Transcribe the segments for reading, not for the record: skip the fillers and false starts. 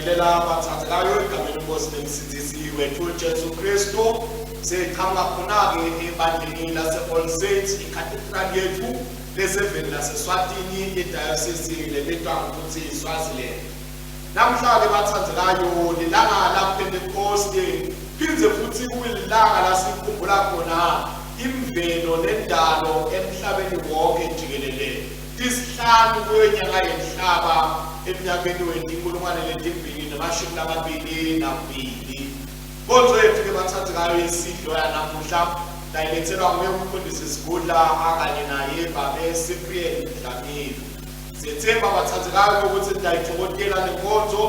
Siyabingelela bathandekayo egameni lenkosi nemsindisi wethu Jesu Kristu. Siqhamuka khona-ke ebandleni lase-All Saints, ikhathedrali yethu leseveni laseSwatini, idayosisi lebitwa ngokuthi iSwaziland. Namhla-ke bathandekayo lilanga laPhentekoste, phindze futhi kuyilanga lasikhumbula khona imvelo nendalo emhlabeni wonke jikelele. Tisihlanu kuyo inyanga yeNhlaba emnyakeni we-2022. Nkonzo yethu-ke bathandekayo yesidlo yanamuhla layilethelwa nguye umfundisi Sigudla akanye naye babe Cyprian Dlamini. Siyethemba bathandekayo ukuthi nitayithokotela le nkonzo,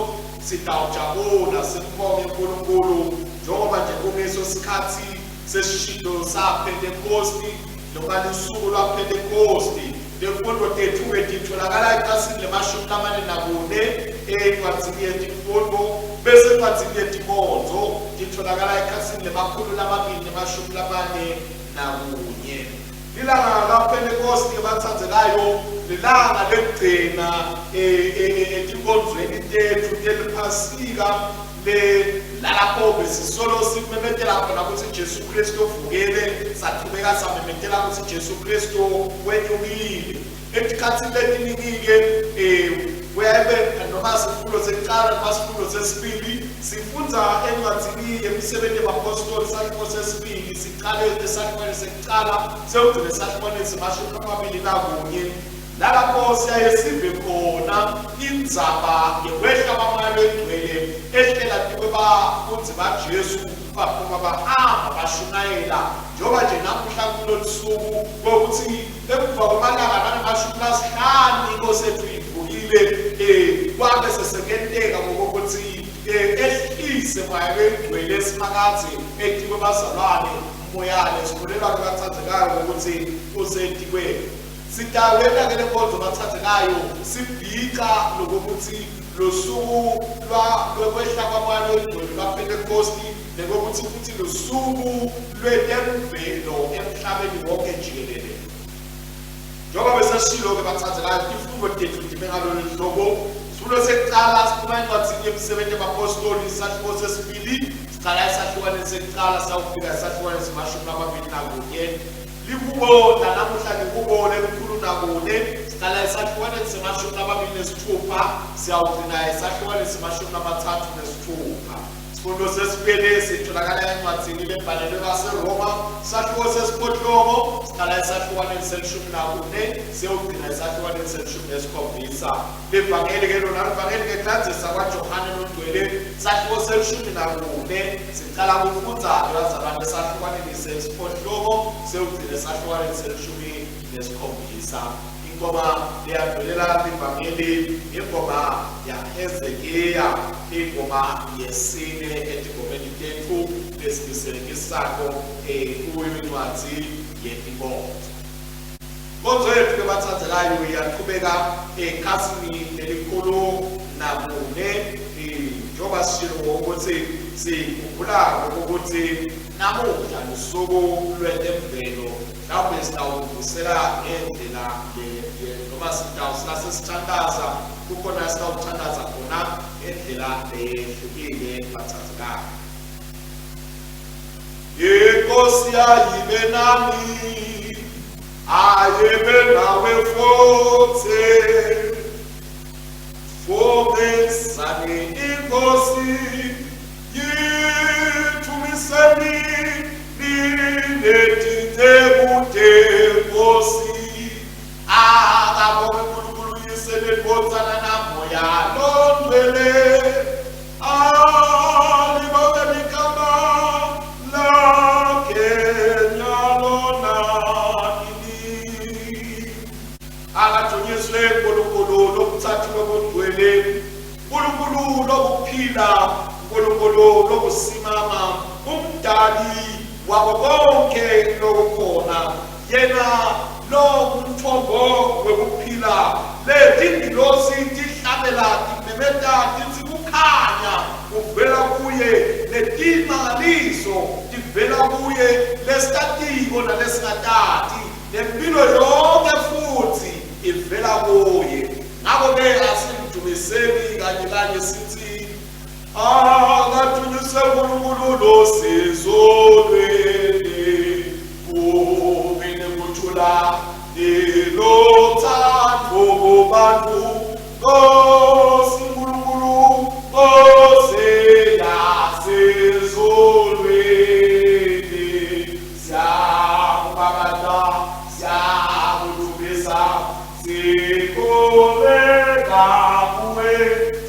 sitawujabula simbonge uNkulunkulu njengoba nje kungeso sikhathi sesishido saPhentekosti noma lusuku lwaPhentekosti. Lemfundo tethu-ke titholakala ekhasini lemashumi lamane nakune encwadzini yetimfundo bese encwadzini yetinkonzo titholakala ekhasini lemakhulu lamabili nemashumi lamane nakunye. Lilanga laPhentekosti bathandzekayo lilanga lekugcina etinkonzweni tethu teliphasika le lalapho besisolo simemetela khona ukuthi Jesu Kristu uvukile, sachubeka samemetela ukuthi Jesu Kristu wenyukile. Etikhathini letiningi-ke um kuyaye noma sifundo sekucala noma sifundo sesibili sifundza encwadzini yemisebenzi yebapostoli sahluko sesibili sicale esahlukweni sekucala sewugcine esahlukweni semashumi lamabili nakunye Nalapho siyaye sive khona indzaba yekwehla kwaMoya Longcwele ehlela tikwebafundzi baJesu baphuma bahamba bashumayela njengoba nje namuhla kulolu suku kokuthi emva kwamalanga langemashumi lasihlanu inkosi yethu ivukile um kwabe sesekenteka ngokokuthi um ehlise moya longcwele esimakadze etikwebazalwane moyane sikholelwa-ke bathandekayo ngokuthi usetikwenu Sitawenta-ke le nkonzo bathandekayo sibhica lokokuthi losuku lwekwehla kwaMoya loyiNgcwele lwaPhentekosti nekokuthi futhi lusuku lwetemvelo emhlabeni wonke jikelele. Njengoba besesishilo-ke bathandekayo, tifundo tethu time ngalolu hlobo. Sifundo sekucala siphuma encwadzini yemisebenzi yabapostoli, isahluko sesibili, sicala esahlukwaneni sekucala siyawufika esahlukwaneni semashumi lamabili nakunye. Lihubo lanamuhla lihubo lelikhulu nakune, siqala esahlukwaneni semashumi lamabili nesithupha siyawugcina esahlukwaneni semashumi lamathathu nesithupha. Sifundo sesibili sitholakala encwadzini lebhalelwe baseRoma, sahluko sesiphohlongo, siqala esahlukwaneni selishumi nakune siyewugcina esahlukwaneni selishumi nesikhombisa. Livangeli ke lona livangeli ngekulandzisa kwaJohane longcwele, sahluko selishumi nakune, Sicala kufundza-ke bazalwane esahlukwaneni sesiphohlongo sewugcina esahlukwaneni selishumi nesikhombisa. Ingoma leyandvulela livangeli ingoma yaHezekiya, ingoma yesine etingomeni tetfu lesitisebenzisako eh, kuyo incwadzi yetinkonzo. Inkonzo yethu-ke bathandekayo iyaqhubeka ekhasini lelikhulu nakune njengoba sishilo ngokuthi sikhumbula ukuthi namuhla lusuku lwetemvelo mhlawumbe sitawuvusela ngendlela noma sitawusila sesithandaza kukhona sitawuthandaza khona ngendlela leyehlukile bathandekayo. Inkosi ayibe nami, ayibe nawe futhi. Fobesani inkosi, yithumiseni nine tinceku tenkosi. Akabonge uNkulunkulu uYise neNdvodzana naMoya loNgcwele. Alibonge ligama lakhe nyalo nanini. Akadunyiswe uNkulunkulu lomthathu lobungcwele, uNkulunkulu lokuphila, uNkulunkulu lokusimama, umdali wako konke lokukhona. Yena lo ngumthombo wekuphila. Letingilosi tihlabela timemeta titsi kukhanya kuvela kuye netimangaliso tivela kuye lesitatiko nalesingatati nempilo yonke futhi ivela kuye. Ngakho-ke asimdumiseni kanye kanye sithi. Akadunyiswe uNkulunkulu losezulwini, kube nekuthula nelothando kubantu. Nkosi Nkulunkulu, Nkosi yasezulwini, siyakubabata, siyakudumisa, Sikhuleka kuwe,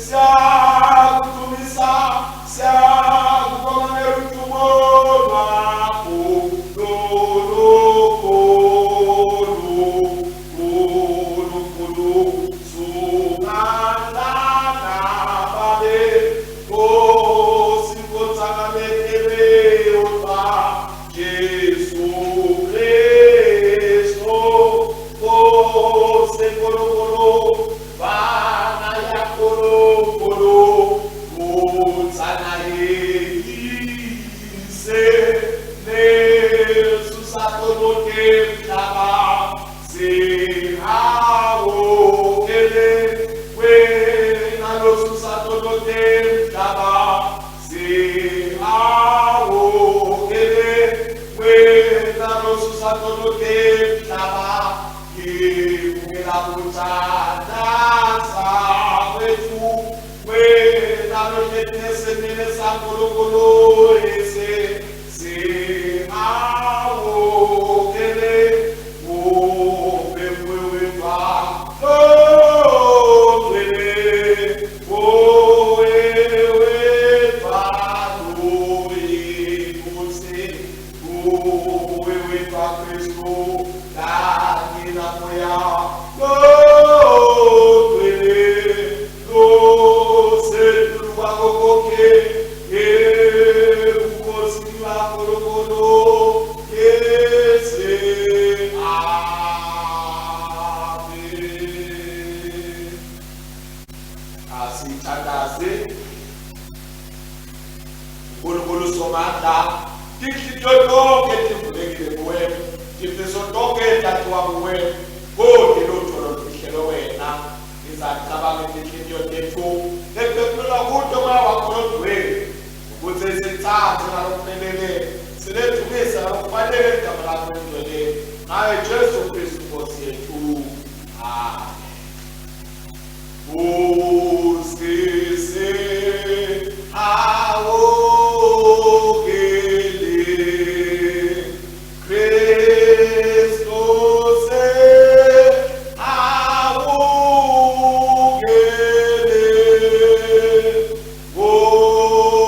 siyakudumisa, siyakubonga ngeludumo lwakho lolukhulu. Nkulunkulu, sungalana babe, Nkosi, Nkotsana bekeleuta, Jesu Kristu, Nkosi Nkulunkulu, Mvana yaNkulunkulu, Ndvodzana yeYise, lesusa tono temhlaba, sihawukele wena losusa tono temhlaba, Sihawukele wena losusa tono temhlaba, yemukela kuthandaza kwethu, wena lohleti ngesinene saNkulunkulu Yise. Sihawukele ube nguwe wedvwa longcwele, nguwe wedvwa loyiNkosi, nguwe wedvwa Khristu, kanye naMoya Longcwele, losetulu kwako konkhe, ebukhosini baNkulunkulu Yise. Amen. Asithandaze. Nkulunkulu Somandla, tinhlitiyo tonkhe tivulekile kuwe, tifiso tonkhe tatiwa kuwe, kute lutho lolufihlelwe wena. Ngizacabanga tinhlitiyo tetfu lekuphefumula kuto Moya wakho loNgcwele, ukuthi sitsatse ngalokuphelele, siledumisa ngalokufanele igama lakho elingcwele, ngaye Jesu Kristu Nkosi yethu. Amen. Usisi awukele Kristu se awukele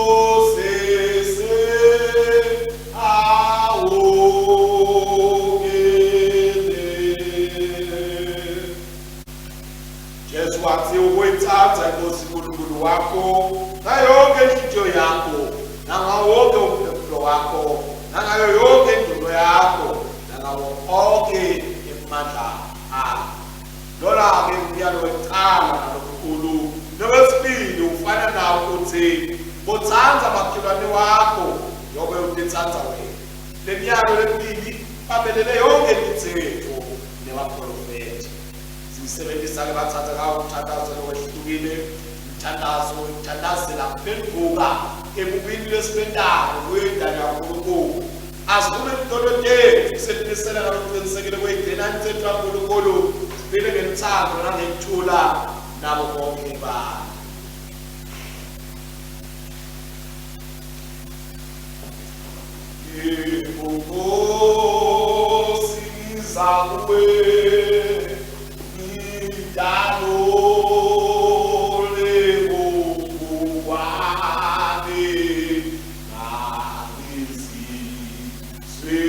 Usisi awukele. Jesu wathi ukuyitsatsa iNkosi uNkulunkulu wakho ngayo yonke inhliziyo yakho nangawo wonke umphefumulo wakho nangayo yonke ingqondo yakho nangawo onke emandla akho. Lona-ke umyalo wekucala nalomkhulu. Nowesibili ufana nawo uthi botsandza makhelwane wakho njengoba utitsandza wena. Le miyalo lemibili ibambelele yonke imitsetfo nebaprofethi. Siyisebenzisa-ke bathatha ngawo umthandazo lowehlukile, umthandazo wekuthandazela kuphendvuka ebubini lesibentako kuyindalo yaNkulunkulu. Asivume titono tetfu setimisele ngalokuqinisekile kuyigcina imitsetfo yaNkulunkulu, siphile ngelutsandvo nangekuthula nabo bonke bantfu. Yebo Nkosi ngiza kuwe ngidalule ngokwami ngangizizwe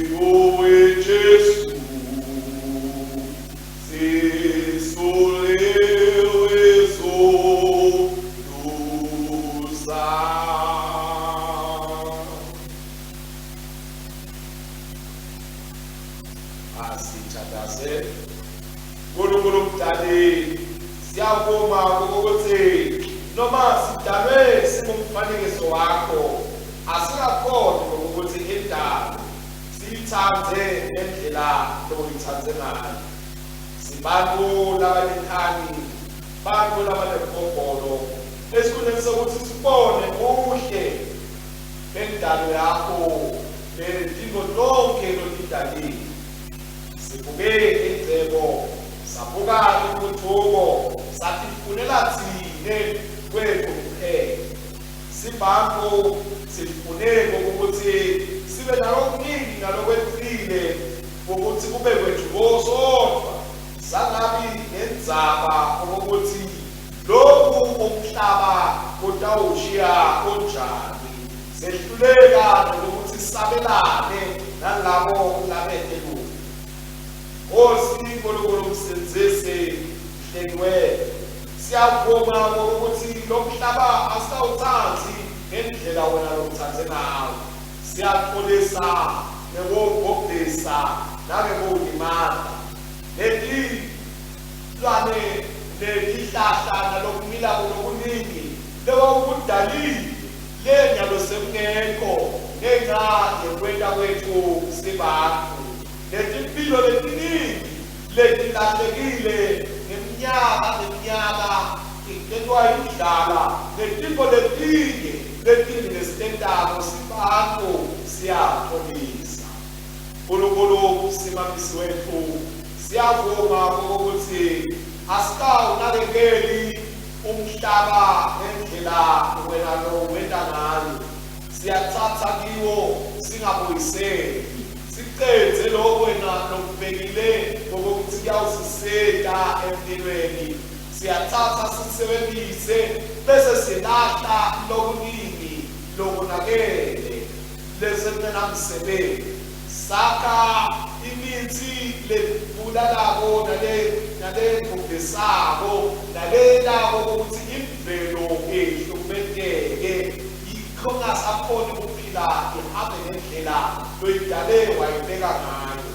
kuwe Jesu Sisuliwe zono zam. Asithandaze. Nkulunkulu mdali, siyavuma ukuthi noma sidalwe singumfanekiso wakho, asingakhoni ngokuthi indalo siyithande ngendlela loyithande ngayo. Sibantu labanenkani, bantu labanebhobholo. Esikhundleni sokuthi sibone buhle bendalo yakho netintfo tonkhe lotidalile, sibuke ingcebo, sabuka intfutfuko, satifunela tsine kwetfu kuphela. Sibantfu sifune ukuthi sibe nalokuningi nalokwecile ukuthi kube kwetfu sodvwa, sangabi nendzaba ukuthi lokhu umhlaba utawushiya unjani. Sehluleka nokuthi sabelane nalabo labete lutho. Nkosi Nkulunkulu Msindzisi Mhlengi wetfu, siyavuma ukuthi lo mhlaba asawutsandzi ngendlela wena lowutsandze ngawo. Siyaxolisa ngekuwubhubhisa nangekuwulimata. Letilwane netihlahla nalokumilako lokuningi lewawukudalile lenyalo sekungekho ngenca yekwenta kwetfu sibantfu. Letimphilo letiningi letilahlekile ngeminyaka ngeminyaka tentwa yindlala netintfo letinye letimbi lesitentako sibantfu siyaxolisa. Nkulunkulu simamisi wetfu, siyavuma ukuthi asikawunakekeli umhlaba ngendlela wena lowenta ngayo. Siyatsatsa kiwo singabuyiseli, sicedze lokho wena lokubhekile ngokuthi kuyawusisita empilweni. Siyatsatsa sisebentise bese silahla lokuningi lokonakele lesekungenamsebenzi. Sakha imitsi lebulalako nalebhubhisako naleyentako ukuthi imvelo ihlukumeteke ingasakhoni ukuphila ihambe ngendlela loyidale wayibeka ngayo.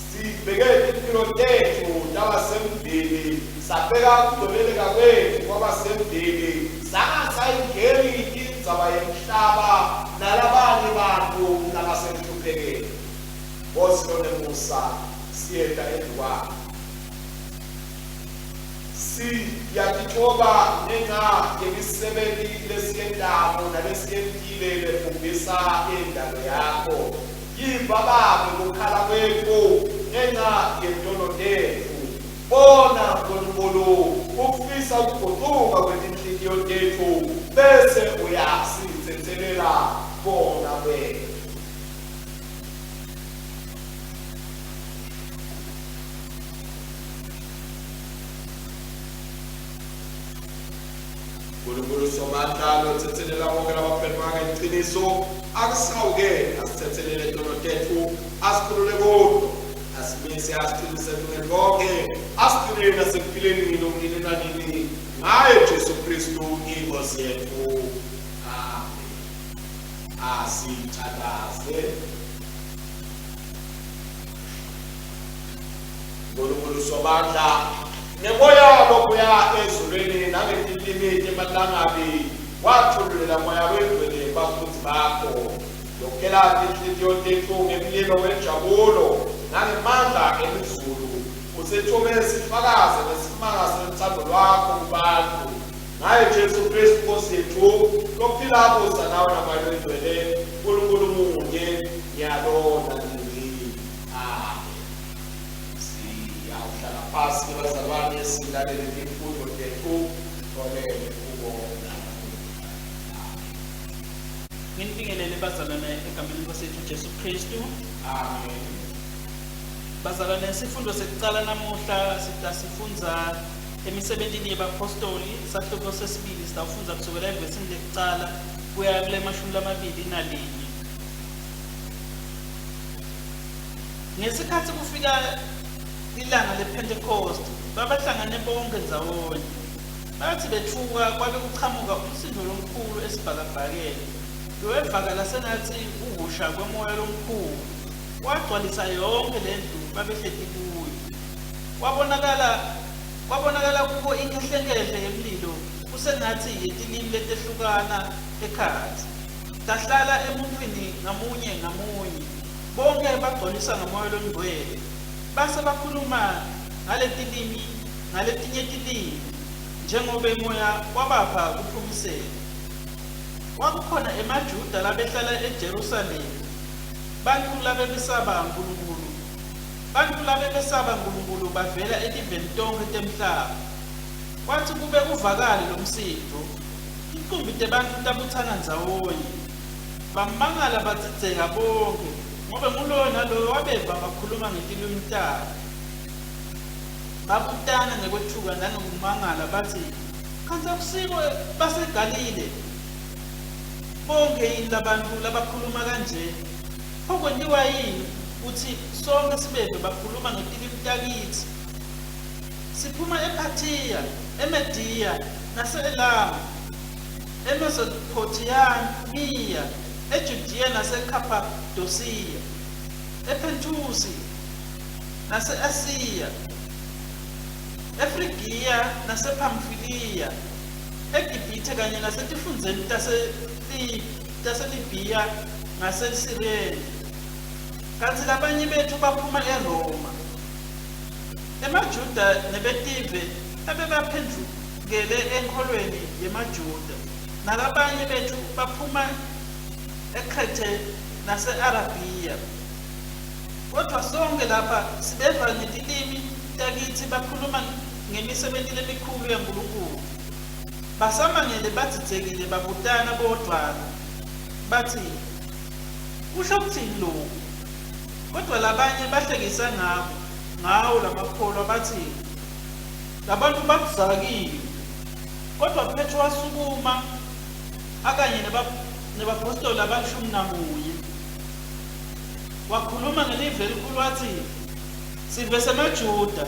Sibheke timpilo tetfu tabasembili, sabeka kugcobeleka kwetfu kwabasembili, sangasayingeni indzaba yemhlaba nalabanye bantfu labasenhluphekeni. Nkosi lonemusa, siyeta embikwakho. Siyatitfoba ngenca yemisebenti lesiyentako nalesiyentile lebhubhisa indalo yakho. Yiva Babe kukhala kwetfu ngenca yetono tetfu. Bona Nkulunkulu ufisa ukugucuka kwetinhlitiyo tetfu bese uyasitsetselela kona kwetfu. Nkulunkulu Somandla lotsetselela bonke labaphendvuka ngeliciniso, akusihawukele, asitsetselele tono tetfu, asikhulule kuto, asimise, asiqinise elungeni konke, asigcinele nasekuphileni nini nanini, ngaye Jesu Kristu iNkosi yetfu. Amen. Asithandaze. Nkulunkulu Somandla, ngemoya lobuya ezulwini nangetilimi temalangabi wathululela moya wengcwele kubafundzi bakho. Yokhela tinhlitiyo tetfu ngemlilo wenjabulo nangemandla elizulu, usithume sifakaze ngesimanga selutsandvo lwakho kubantfu. Ngaye Jesu Kristu Nkosi yetfu, lophila abusa nawe namoya longcwele, Nkulunkulu munye, nyalo nanini. Amen. Siyawuhlala phasi bazalwane silalele timfundo tetfu sitholele kubo. Nginibingelele bazalwane egameni lenkosi yethu Jesu Kristu. Amen. Bazalwane, sifundo sekucala namuhla sitasifundza emisebentini yebapostoli, sahluko sesibili sitawufundza kusukela evesini lekucala kuya kule 21. Ngesikhatsi kufika lilanga lePhentekhosti, babahlangane bonkhe ndzawonye. Batsi betfuka kwabe kuchamuka umsindvo lomkhulu esibhakabhakeni, lowevakala sengatsi kuhhusha kwemoya lomkhulu, wagcwalisa yonkhe lendlu babehleti kuyo. Kwabonakala kwabonakala kubo inkehlenkehle yemlilo kusengatsi yetilimi letehlukana ekhatsi, tahlala emuntfwini ngamunye ngamunye. Bonkhe bagcwaliswa ngaMoya Longcwele, base bakhuluma ngaletilimi ngaletinye tilimi. njengobe Moya wabapha kuphumisela. Kwakukhona emaJuda labehlala eJerusalema, bantfu labebesaba Nkulunkulu, bantfu labebesaba Nkulunkulu bavela etiveni tonkhe temhlaba. Kwatsi kube kuvakale lomsindvo, ticumbi tebantfu tabutsana ndzawonye. Bamangala badzidzeka bonkhe, ngobe nguloyo naloyo wabeva bakhuluma ngetilwimi tabo. Babutana ngekwetfuka nangekumangala batsi, Kantsi akusiko baseGalile bonkhe yini labantfu labakhuluma kanje? Pho kwentiwa yini kutsi sonkhe sibeve bakhuluma ngetilimi takitsi? Siphuma ePhathiya, eMediya, nase-Elamu, eMesophothamiya, eJudiya naseKhaphadosiya, ePhentusi nase-Asiya, eFrigiya nasePhamfiliya, eGibhithe kanye nasetifundzeni taseLibhiya ngaseSirene, kantsi labanye betfu baphuma eRoma. EmaJuda nebetive labebaphendvukele enkholweni yemaJuda, nalabanye betfu baphuma eKhrethe nase-Arabhiya. Kodvwa sonkhe lapha sibeva ngetilimi takitsi bakhuluma ngemisebenti lemikhulu yaNkulunkulu. Basamangele badzidzekile babutana bodvwana batsi, Kusho kutsini loku? Kodvwa labanye bahlekisa ngako, ngawo lamakholwa batsi, Labantfu badzakiwe. Kodvwa Phetro wasukuma akanye nebaphostoli labalishumi namunye. Wakhuluma ngelivi lelikhulu watsi, Sive semaJuda,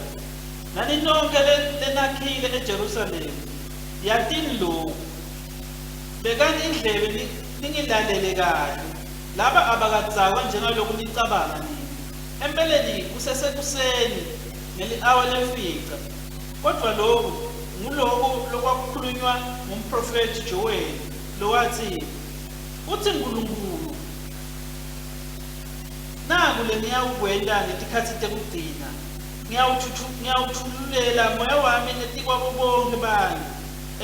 nani nonkhe lenakhile eJerusalema, yatini loku, bekani indlebe ningilalele kahle. Laba abakadzakwa njengaloku nicabanga nine. Empeleni kusesekuseni ngeli-awa lemfica. Kodvwa loku nguloko lokwakhulunywa ngumphrofethi Joweli lowatsi, Utsi Nkulunkulu, Naku lengiyawukwenta ngetikhatsi tekugcina, Ngiyawutfululela Moya wami etikwabo bonkhe bantfu.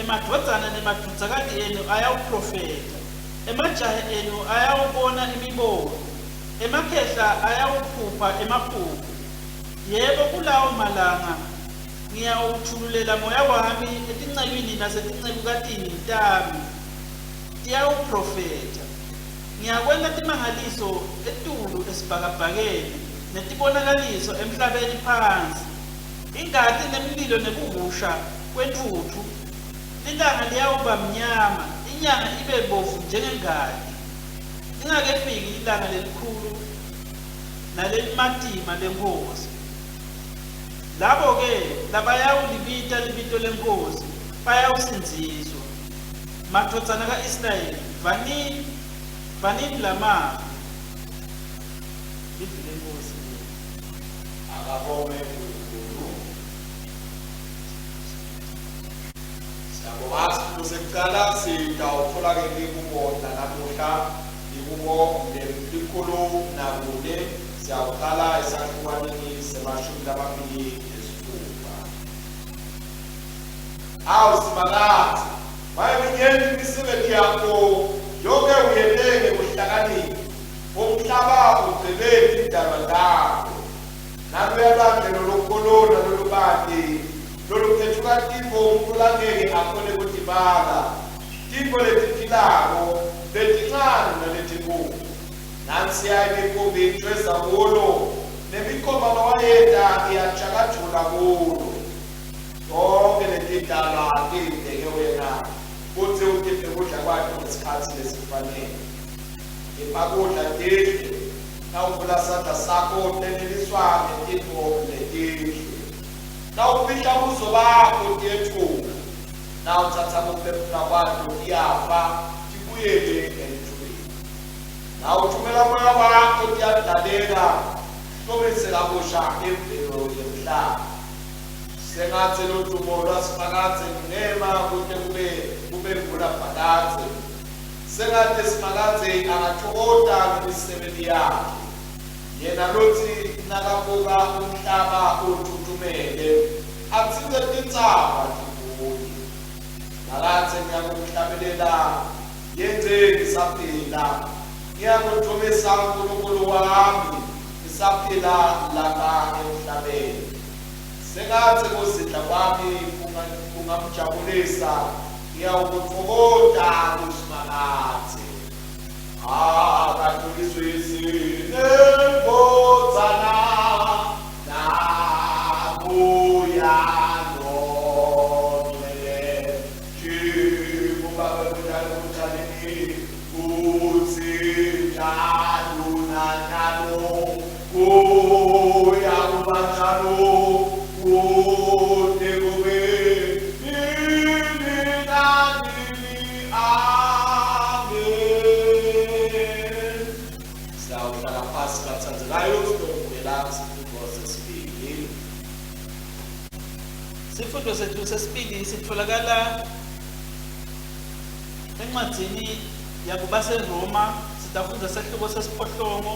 Emadvodzana nemadvodzakati enu ayawuphrofetha, emajaha enu ayawubona imibono, emakhehla ayawuphupha emaphupho. Yebo, kulawo malanga ngiyawutfululela Moya wami etincekwini nasetincekukatini tami, tiyawuphrofetha. Ngiyakwenta timangaliso etulu esibhakabhakeni netibonakaliso emhlabeni phansi, ingati nemlilo nekuhhusha kwentfutfu. Lilanga liyawuba mnyama, inyanga ibe bovu njengengati, lingakefiki lilanga lelikhulu nalelimatima leNkhosi. Labo-ke labayawulibita libito leNkhosi bayawusindziswa. Madvodzana ka-Israyeli, vanini, vanini lamavi. Livi leNkhosi leli. Akabongwe uNkulunkulu. Siyabonga sifundo sekucala sitawutfola-ke lihubo lanamuhla lihubo 104 siyawuqala esahlukwaneni se-26. Awu Simakadze, maye minyenti imisebenti yakho, yonkhe uyente ngekuhlakanipha. Umhlaba ugcwele tidalwa takho. Naluya lwandle lolukhulu nalolubanti, loluphetfuka tintfo umuntfu langeke akhone kutibala, tintfo letiphilako, letincane naletinkhulu. Nansiya imikhumbi intjweza kulo, nemikhoma lowayenta iyatjakajula kulo. Tonkhe letidalwa tibheke wena kutsi utiphe kudla kwato ngesikhatsi lesifanele. Tipha kudla tidle, nawuvula sandla sakho teneliswa ngetintfo letinhle. Nawufihla buso bakho tiyetfuka, nawutsatsa kuphefumula kwato tiyafa tibuyele elutfulini. Nawutfumela moya wakho tiyadlaleka, hlomise kabusha imvelo yemhlaba. Sengatsi ludvumo lwaSimakadze lungema kute kube kube ngunaphakadze. Sengatsi Simakadze angatfokota ngemisebenti yakhe. Yena lotsi nakabuka umhlaba utfutfumele, atsintse tintsaba tibhunye. Phakadze ngiyakuhlabelela yengce ngisaphila. Ngiyakudvumisa Nkulunkulu wami ngisaphila lapha emhlabeni. Sengatsi kuzindla kwami kungamjabulisa, ngiyawukutfokota kuSimakadze. Akadvunyiswe Ndvodzana naMoya Longcwele. Njengoba bekunjalo ekucaleni, kutsi njalo nanyalo, kuyakuba njalo kute kube nini nanini. Amen. Siyawuhlala phasi batsandzekayo sitokubukela sifundo sesibili. Sifundo sethu sesibili sitfolakala encwadzini yakubaseRoma, sitafundza sehluko sesiphohlongo,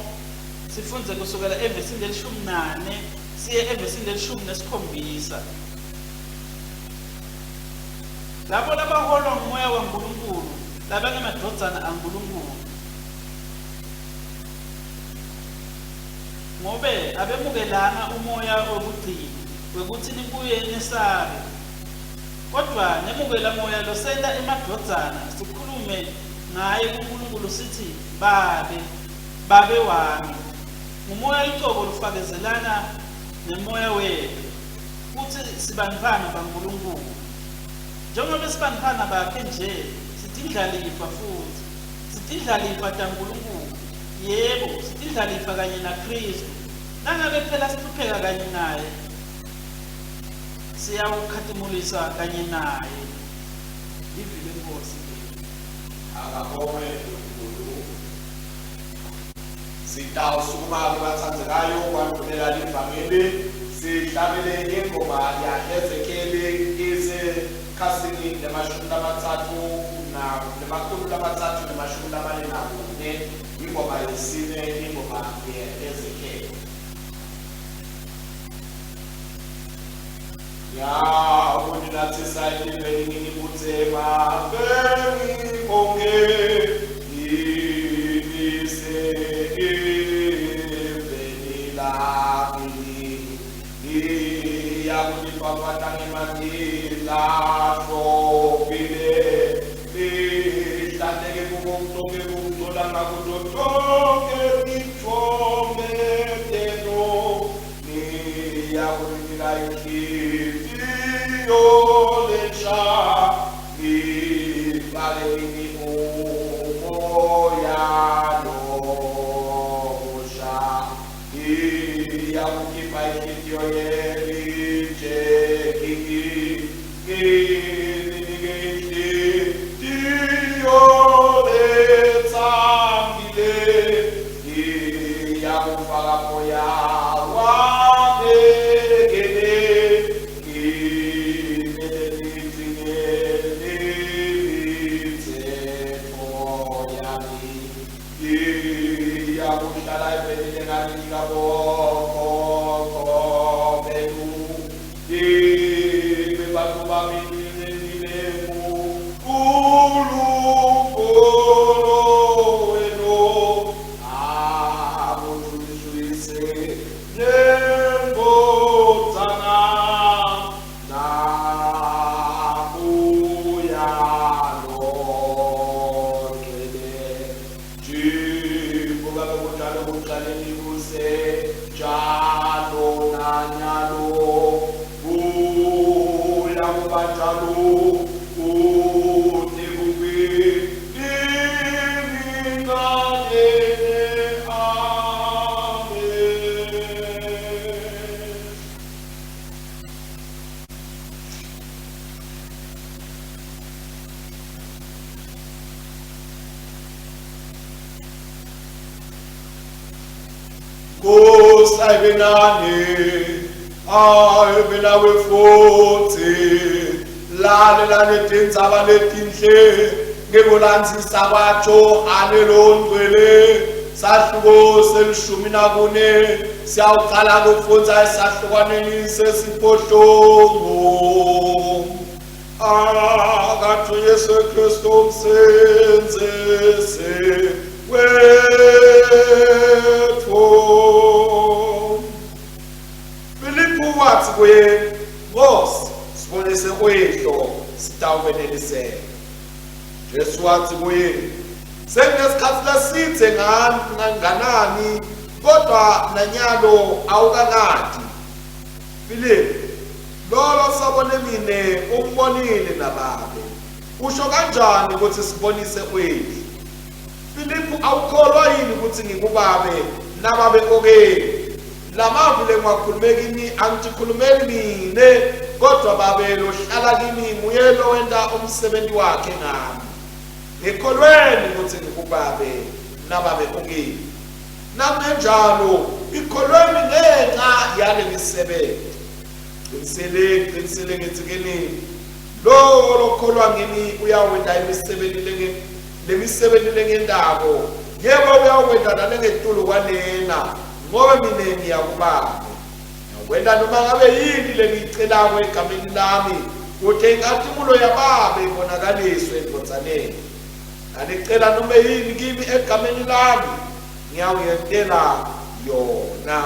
sifundze kusukela evesini lelishumi nane siye evesini lelishumi nesikhombisa. Labo labaholwa ngumoya waNkulunkulu labangemadvodzana aNkulunkulu. Ngobe abemukelanga umoya webugcili wekutsi nibuye nesabe, kodvwa nemukela Moya losenta emadvodzana, sikhulume ngaye kuNkulunkulu sitsi, Babe, Babe wami. NguMoya lucobo lofakezelana nemoya wetfu kutsi sibantfwana baNkulunkulu. Njengobe sibantfwana bakhe nje, sitindlalifa futsi. Sitindlalifa taNkulunkulu, yebo, sitindlalifa kanye naKhristu. Nangabe phela sihlupheka kanye naye, siyawukhatimulisa kanye naye. Livi leNkhosi leli. Akabongwe Nkulunkulu. Sitawusukuma-ke batsandzekayo kwandvulela livangeli sihlabele ingoma yaHezekeli isekhasini le-334, ingoma yesine, ingoma yeHezekeli. Yakuninathisa eliveni nginibutse emaveni onkhe, nginise eveni lakini. Ngiyakunifafata ngemanti lahlobile, nihlanteke kuko konkhe kungcola nakuto tonkhe titfombe tenu. Ngiyakunika inhliziyo lensha, ngifake kini umoya lomusha. Ngiyakukhipha inhliziyo yelitshe kini, ngininike inhliziyo letsambile. Ngiyakufaka moya wami kini, nginele nigcine imitsetfo yami. Ngiyakuhlala eveni lengalinika bokhokho benu, ngibe bantfu bami, mine ngibe nguNkulunkulu wenu. Akudvunyiswe neNdvodzana naMoya Longcwele. Njengoba bekunjalo ekucaleni kusenjalo nanyalo, kuyakuba njalo kute kube nini nanini. Amen. Nkosi ayibe nani, ayibe nawe futhi. Lalelani tindzaba letinhle ngekulandzisa kwaJohane loNgcwele, sahluko sel-14, siyawucala kufundza esahlukwaneni sesiphohlongo. Akathi Yesu Kristu umsenzisi wethu. Filiphu wathi kuye, Nkosi, sibonise uyihlo, sitawukweneliseka. Jesu wathi kuye, Sekunesikhathi lesidze nganani, kodwa nanyalo awukangadi. Filiphu, lolo sabone mine umbonile nababe. Usho kanjani ukuthi sibonise uyihlo? Filiphu, awukholwa yini ukuthi ngikubabe nababe okeni? Lamavi lengiwakhulume kini angitikhulumeli mine, kodwa babe lohlala kimi nguye lowenta umsebenti wakhe ngami. Ngikholweni ukuthi ngikubabe nababe ukimi. Nakungenjalo, ikholweni ngenxa yale misebenzi. Qinisile, qinisile ngithi kini, lowo lokholwa ngimi uyawenta imisebenzi lenge lemisebenzi lengentako, yebo uyawenta nalengetulu kwalena, ngobe mina ngiya kuBabe. Ngiyawenta noma ngabe yini lengiyicelako egameni lami, kute inkhatimulo yaBabe ibonakaliswe eNdvodzaneni. Nanicela noma yini kimi egameni lami, ngiyawuyentela yona.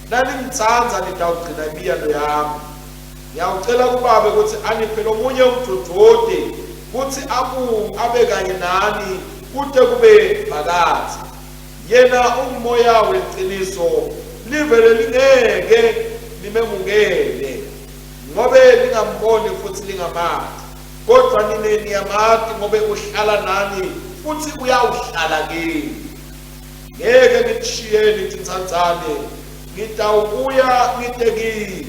Naningitsandza nitawugcina imiyalo yami. Ngiyawucela kuBabe kutsi aniphe lomunye umdvudvuti kutsi abu abe kanye nani kute kube phakadze. Yena ungumoya weliciniso, live lelingeke limemukele, ngobe lingamboni futsi lingamati. Kodvwa nine niyamati, ngobe uhlala nani futsi uyawuhlala kini. Ngeke ngikushiyeni tintsandzane, ngitawubuya ngite kini.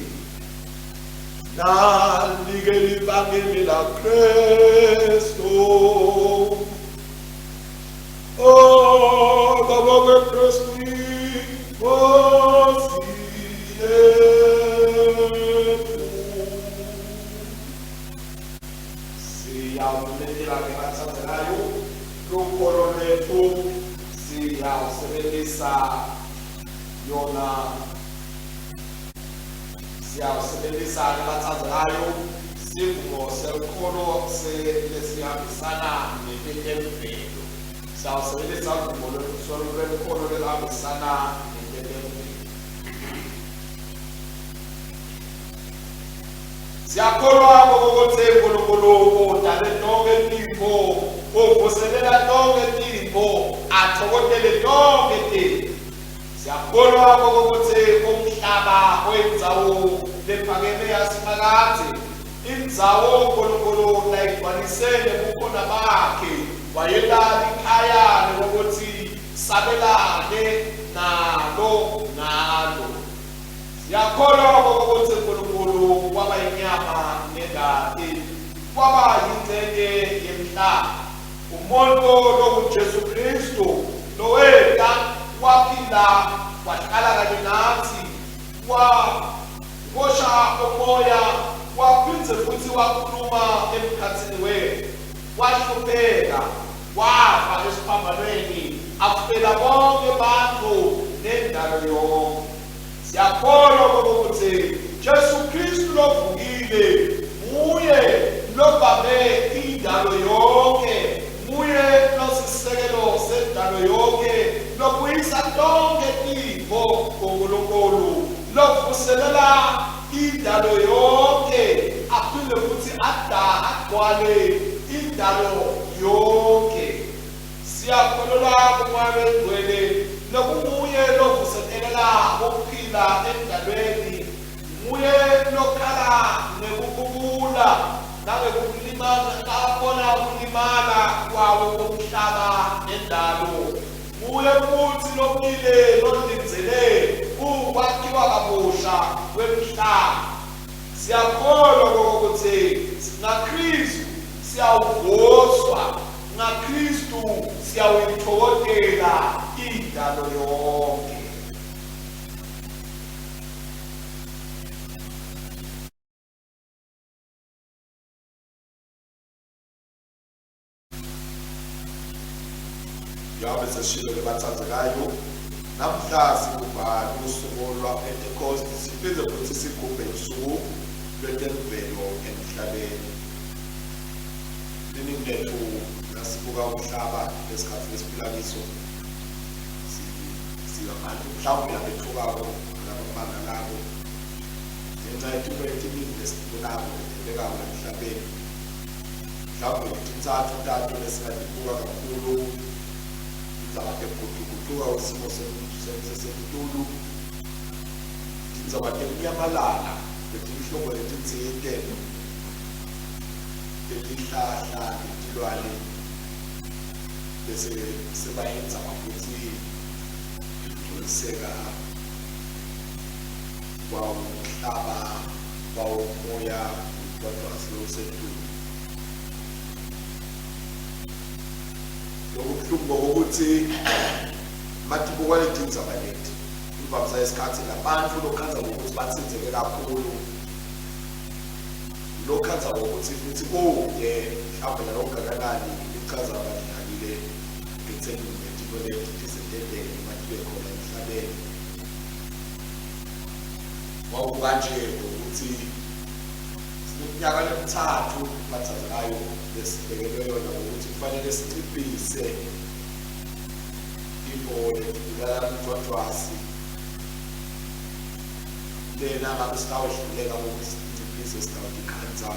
Nalike livangeli laKristu. Oh, Baba Kristu, Nkosi yethu. Siyawuletela-ke bathandekayo lukholo lwethu siyawusebenzisa yona siyawusebenzisa-ke bathandekayo sivumo selukholo lesihambisana netetemvelo siyawusebenzisa uvumo lwelukholo loluhambisana netetemvelo. Siyakholwa ukuthi uNkulunkulu udale tonke tintfo, uvuselela tonke tintfo, atfokotele tonke tintfo. Siyakholwa ukuthi umhlaba uyindzawo lephakeme yaSimakadze, indzawo uNkulunkulu layigcwalise ngebukhona bakhe, wayenta likhaya lokuthi sabelane nalo ngalo. Siyakholwa ukuthi uNkulunkulu waba inyama nengati, waba yingxenye yemhlaba. Umuntu longuJesu Kristu loweta waphila wahlala kanye nathi wahosha umoya waphindze futhi wakhuluma emkhathini wethu wahlupheka wafa esiphambanweni afela bonke abantu nendalo yonke. Siyakholwa ukuthi Jesu Kristu lovukile nguye lobambe indalo yonke, nguye losisekelo sendalo yonke, lobuyisa tonke tintfo kuNkulunkulu, lovuselela indalo yonke aphinde futhi ada agcwale indalo yonke. Siyakholelwa kuMoya loyiNgcwele, lokunguye lovusetelela kuphila endalweni, nguye lokhala ngekububula nangekulimala abona kulimala kwawo umhlaba nendalo. Nguye futsi lomile lolindzele kukwakhiwa kabusha kwemhlaba. Siyakholwa kutsi ngaKhristu siyawuvuswa, ngaKhristu siyawuyitfokotela indalo yonke. Njengoba sesishilo-ke bathandekayo, namhla sigubha usuku lwaPhentekoste siphinde futhi sigubhe usuku lwetemvelo emhlabeni. Liningi lethu nasibuka umhlaba lesikhathi lesiphila kiso singabantu mhlawumbe labethukako labamangalako ngenxa yetinto letiningi lesitibonako letentekako emhlabeni. Mhlawumbe letintsatfu tato lesingatibuka kakhulu tindzaba tekugucugucuka kwesimo selitulu, tindzaba tekunyamalala kwetinhlobo letitsite tetihlahla netilwane bese seba yindzaba futsi ikugcwaliseka kwawumhlaba kwawumoya kodwa selowusetulu. Lokubuhlungu kokuthi matibuka kwaletindzaba leti imvamisa yesikhathi labantfu lokhandza ngokuthi batsintseke kakhulu lokhandza ngokuthi futhi kude mhlawumbe nalokungakanani lichaza abadlalile ekutheni letinto leti tize tenteke noma tibe khona emhlabeni. Wawukanje ngokuthi sineminyaka lemitsatfu bathandzekayo lesibekelwe yona ngokuthi kufanele sinciphise tintfo letibulala mjwajwasi lena ngabe sitawwehluleka ukuthi sinciphise sitawutikhandza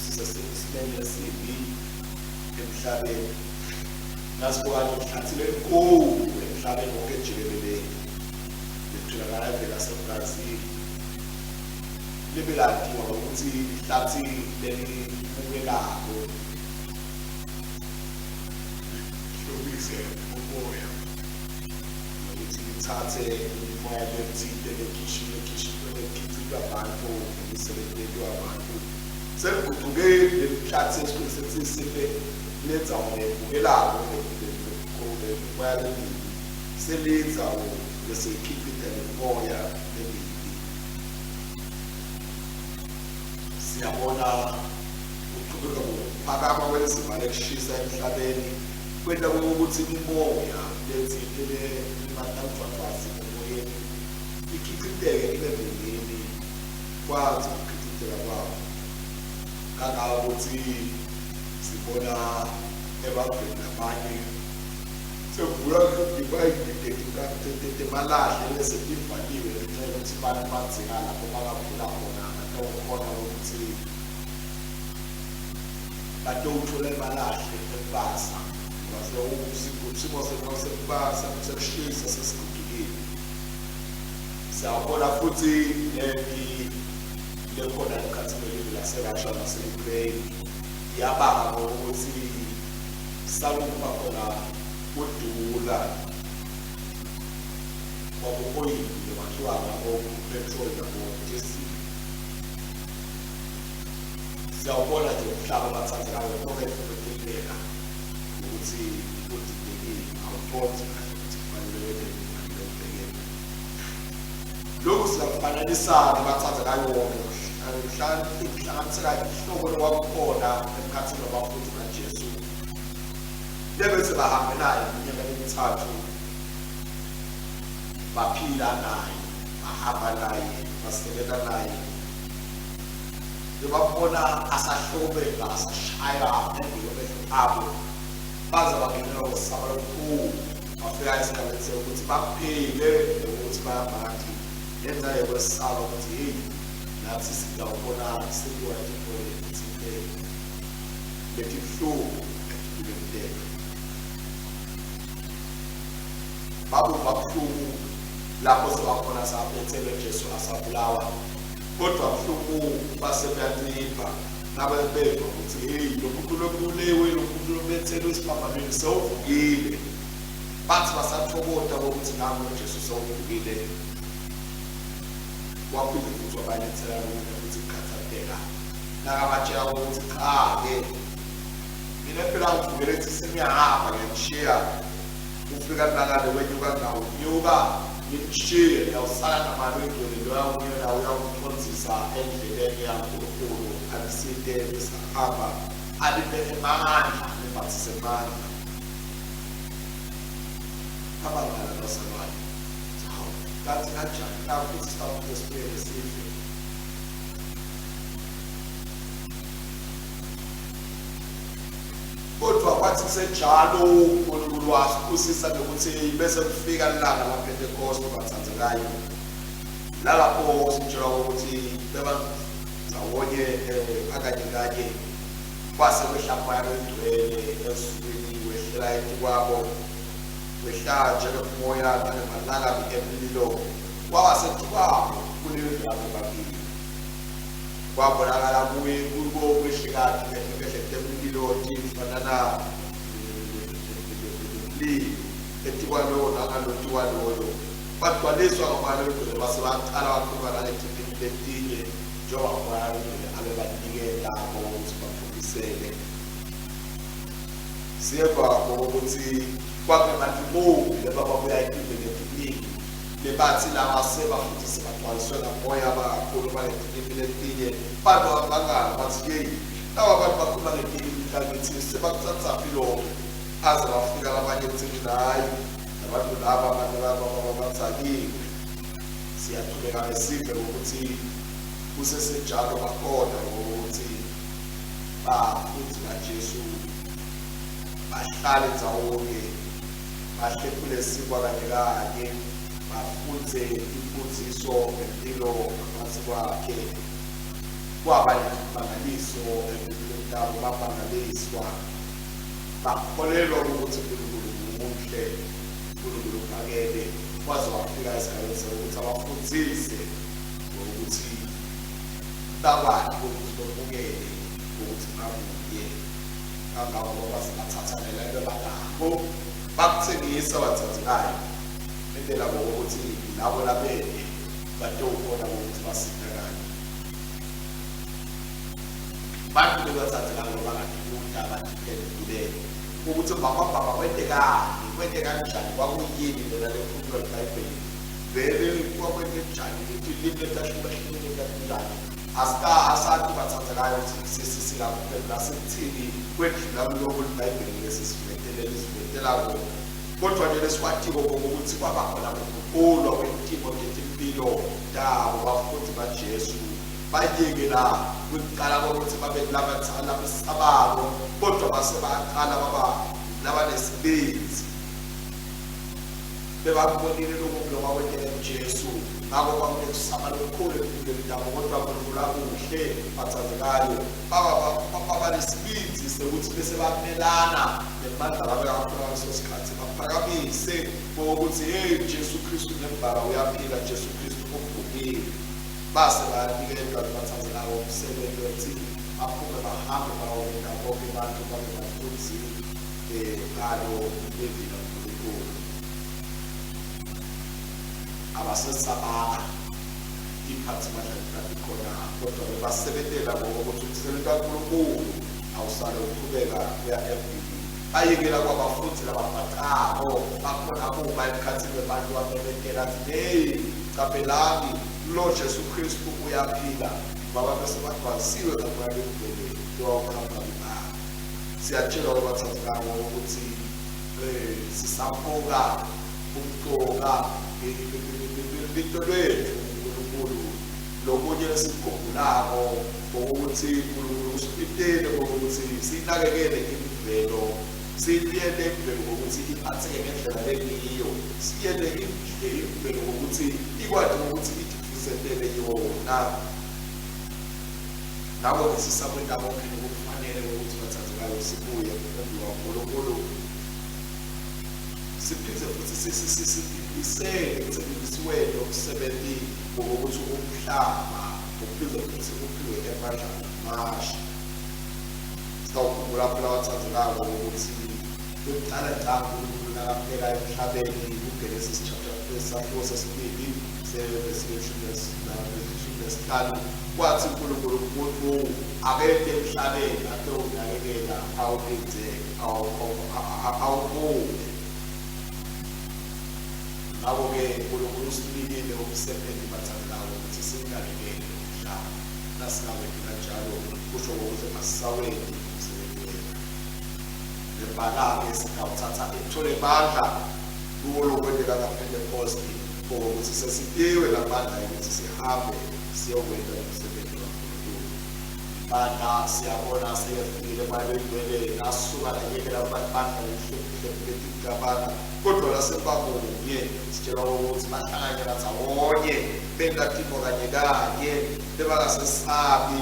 sisesimeni lesibi emhlabeni. Nasibuka nje ihlathi lelikhulu emhlabeni wonke jikelele litholakala eveni laseBrazil libe latiwa ngokuthi ihlathi lelibukekako lihlobise umoya nokuthi lithathe imimoya lethile lekhishiwe lekhicitwa abantu nemisebenzi lentiwa abantu. Seligucuke leli hlathi esifike sethi sife lendzawo lebukelako lemimoya lemibi seliyindzawo leseyikhicita lemimoya lemibi. Siyabona kuchubeka ngokuphakama kwelizinga lekushisa emhlabeni kwenta ukuthi imimoya letsite lematamjwajwazi emoyeni ikhiciteke ibe mingeni kwandze ukukhiciteka kwawo kangangokuthi sibona ebaveni labanye sekuvula tibayidi temalahle lesetivaliwe ngenxa yokuthi abantu badzinga lapho bangavula khona batawukhona ukuthi batowuthola emalahle ekubasa ngoba simo sekubasa sekushisa sesigugile. Siyawubona futhi lempi lekhona emkhathini welive laseRussia nase-Ukraine iyabanga ngokuthi sakuba khona kudula kwabo-oyili lokwakhiwa ngabo upetroli nabo-diesel. Siyawubona nje umhlaba abathandekayo konke letinteka ukuthi udidekile awuqondi kahle ukuthi kufanele wenteni kufanele ubhekene. Lokhu singakufananisa-ke bathandekayo kuhlanganiseka inhloko lokwakukhona emkhathini wabafundi baJesu lebese bahambe naye iminyaka emithathu baphila naye bahamba naye basebenza naye bebabona asahlobeka asashaya phambi kwamehlo abo baze bangenelwa kwesaba lokukhulu bafika esigabeni sokuthi baphile nokuthi bayamati ngenxa yokwesaba ukuthi heyi nathi singawubona sentiwa tintfo letitsite letibuhlungu etimpilweni tetfu. Babuva buhlungu lapho sebakhona sabethelwe Jesu asabulawa kodwa buhlungu base buyancipha nabe beva ukuthi heyi lo muntu lobulewe lo muntu lobethelwe esiphambanweni sewuvukile. Bathi basathokota kokuthi nangu uJesu sewuvukile waphinde futhi wabalethela lokunye futhi kukhathateka nakabatshela ukuthi cha-ke mina phela ngivukele ukuthi sengiyahamba ngiyanishiya ufika nakale wenyuka ngawunyuka nginishiye ngiyawusala namali oyingcwele loya nguyena uyawungicondzisa endleleni yaNkulunkulu anisite nisahamba aliphe emandla nimbathise emandla. Abangala bazalwane hawu kanti kanjani nakho futhi sitawuphinde sibuyele sife. Kodwa kwathi kusenjalo uNkulunkulu wasibusisa ngokuthi bese kufika ilanga laPentecost bathandzekayo. Nalapho sitshelwa ukuthi beba ndawonye akanye kanye kwase kwehla moya longcwele ezulwini wehlela etikwabo wehla njengemoya nangemalangabi emlilo waba setikwabo kuleyo ndawo bakini. Kwabonakala kuye kubo kwehlekati ngehle temlilo tifanana nemlilo etikwalowo nangalotikwaloyo. Bagcwaliswa ngomoya longcwele base baqala bakhuluma nangetilimi letinye njengoba umoya longcwele abebaniketa ukuthi baphumisele. Siyeva ngokuthi kwakunemadimoni lebababuya etiveni letiningi lebathi laba sebafuthi sebagcwaliswe ngamoya bakhuluma ngetilimi letinye. Bantu bamangala bathi yeyi laba bantu bakhuluma ngetilimi takithi sebakuthathaphi lokho, aze bafika labanye ekutheni hhayi labantu laba abantu laba bathakiwe. Siyachubeka ngesive ngokuthi kusesenjalo bakhona ngokuthi bafundi baJesu bahlale ndzawonye bahlephule sinkwa kanye kanye bafundze imfundziso ngempilo ngaphansi kwakhe. Kwaba netimangaliso empilweni tabo, bamangaliswa bakholelwa ukuthi uNkulunkulu muhle, uNkulunkulu uphakeme, waze wafika esigabeni sokuthi abafundzise ngokuthi bakwati ukuthi bamukele ukuthi babuye kangangoba baze bathatha nalento banakho bakuthengisa bathathekayo entela ngokuthi labo labende batowubona ukuthi basitakale. Bantu bebathathekayo bangadibuta badiphendulele ukuthi mbambambamba kwentekani, kwenteka kanjani, kwakuyini lena lekhulunywa libhayibheli, vele kwakwente njani, letilimi letahlukahlukene tatinjani. Asati bathathekayo ukuthi singakuphendula sikuthini kwendlula kuloko libhayibheli lesisivetele lisivetelako. Kodwa nje lesikwatiko ukuthi kwaba khona kuguqulwa kwetimo tetimpilo tabo bafundi baJesu, bayekela kuqala kokuthi babe labesabako, kodwa base baqala baba labanesibindi. Bebakubonile lokho lokho akwenteka kuJesu, ngakho kwakunekusaba lokukhulu empilweni tabo, kodwa uNkulunkulu akuhle bathandekayo baba nesibindi sokuthi bese bamelana nemandla labekakhona ngaleso sikhathi, baphakamise ngokuthi hey, Jesu Kristu nembala uyaphila, Jesu Kristu uvukile. Base bayaniketwa bathandekayo umsebenzi wokuthi baphume bahambe bayowenta bonke abantu babe bafundi ngalo livi laNkulunkulu. Abasesabanga iphathimandla likakhona, kodwa bebasebentela ngokuthi umsebenzi kaNkulunkulu awusale uqhubeka uya embili. Bayekela kwabafundi lababhacako bakhona kuma emkhathini webantu bamemetela athi hey, caphelani lo Jesu Kristu uyaphila, ngoba bese bagcwalisiwe ngamoya longcwele lowawuqhamuka kuBaba. Siyatshelwa kwabathandekayo ukuthi sisambuka umcoka lito lwethu uNkulunkulu. Lokunye esikukhumbulako ukuthi uNkulunkulu usipitele ukuthi sinakekele imvelo, siyiyele imvelo ngokuthi iphatheke ngendlela lengiyo, siyele imvelo ngokuthi ikwazi ukuthi itivusetele yona. Ngakho-ke sisakwenta konke lokufanele ukuthi bathandekayo sibuye phambi kwaNkulunkulu, siphinde futhi sisibhibhisele ekuthembisiweni lomsebenzi wokuthi umhlaba uphinde futhi uphiwe emandla amasha. Sitawukhumbula phela bathandekayo ukuthi kuqala ngqa uNkulunkulu nakafika emhlabeni kuGenesis chapter isahluko sesibili sevesi 15 kwathi uNkulunkulu umuntu akede emhlabeni atowunakekela awulinze awubuke. Ngakho-ke uNkulunkulu usinikile umsebenzi bathandekayo ukuthi siwunakekele umhlaba. Nasingawenzi kanjalo kusho ukuthi asisawenzi umsebenzi wethu. Nembala-ke singawuthatha ithole amandla kuwo lokwenteka kaPentecost ukuthi sesiphiwe lamandla ukuthi sihambe siyokwenza umsebenzi kaNkulunkulu. Bandla siyabona sekefikile balwengcwele nasuka layekela bandla lehluphile leticabanga kodwa lasebamunye sitshelwa ukuthi bahlanganyela ndzawonye benta tintfo kanye kanye bebangasesabi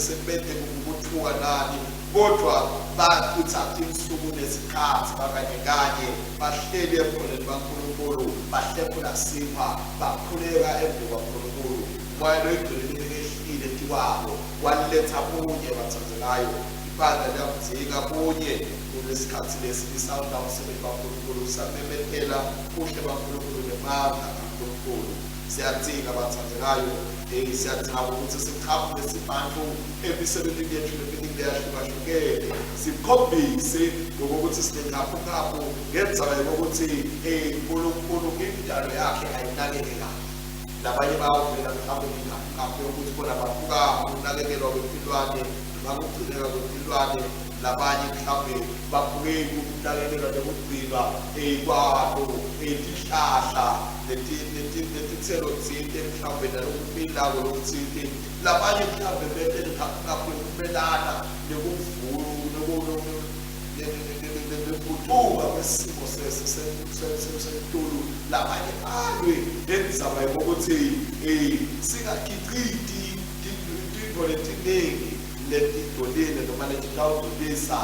sebete kuthuka nani kodwa bachitha tinsuku nesikhatsi bakanye kanye bahleli ebukhoneni baNkulunkulu bahlephula sinkwa bakhuleka embi kwaNkulunkulu. Umoya loyingcwele lebekehlile etikwabo waletha bunye bathandzekayo. Ibandla liyakudzinga bunye kulesikhatsi lesi lisawuta umsebenzi waNkulunkulu usamemetela buhle baNkulunkulu nemandla kaNkulunkulu. Siyadzinga bathandzekayo, siyadzinga ukuthi siqhamuke sibantu emisebenzini yethu leminingi leyahlukahlukene sikhombise ngokuthi sinenkaphunkaphu ngendzaba yokuthi uNkulunkulu indalo yakhe ayinakeke kahle. Labanye bayawuvela mhlawumbe ngenkaphunkaphu yokuthi bona babuka ukunakekelwa kwetilwane noma kugcineka kwetilwane, labanye mhlawumbe babuke ukunakekelwa nekugcinwa kwalo tihlahla netitselo tsite mhlawumbe nalokumilako lokutsite, labanye mhlawumbe bete nenkaphunkaphu yokumelana nekugucuka kwesimo selitulu, labanye balwe nendzaba yokuthi singakhiciti tintfo letiningi letingcolile noma letitawungcolisa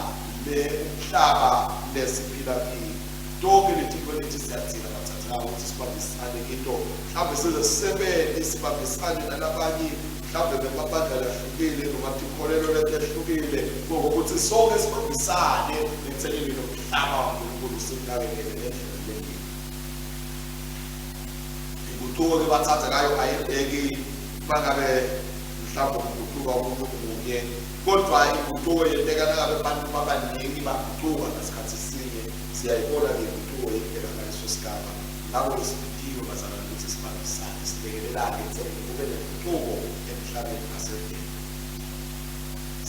le umhlaba lesiphila kiwo. Tonke letintfo leti siyadzinga bathatheka ukuthi sibambisane kito, mhlawumbe size sisebente sibambisane nalabanye mhlawumbe bemabandla lahlukile noma tikholelo letehlukile ngokuthi sonke sibambisane ekuthenini lo mhlaba waNkulunkulu simnakekele ngendlela lengiyo. Inguquko-ke bathathekayo ayenzeki bangabe mhlawumbe kuguquka umuntu munye, kodwa inguquko yenteka nangabe abantu babaningi baguquka ngasikhathi sinye. Siyayibona-ke inguquko yenteka ngaleso sigaba. Ngakho-ke sibitiwe bazalwane ukuthi sibambisane silekelelane ekuthenini kube nenguquko emhlabeni naseveni.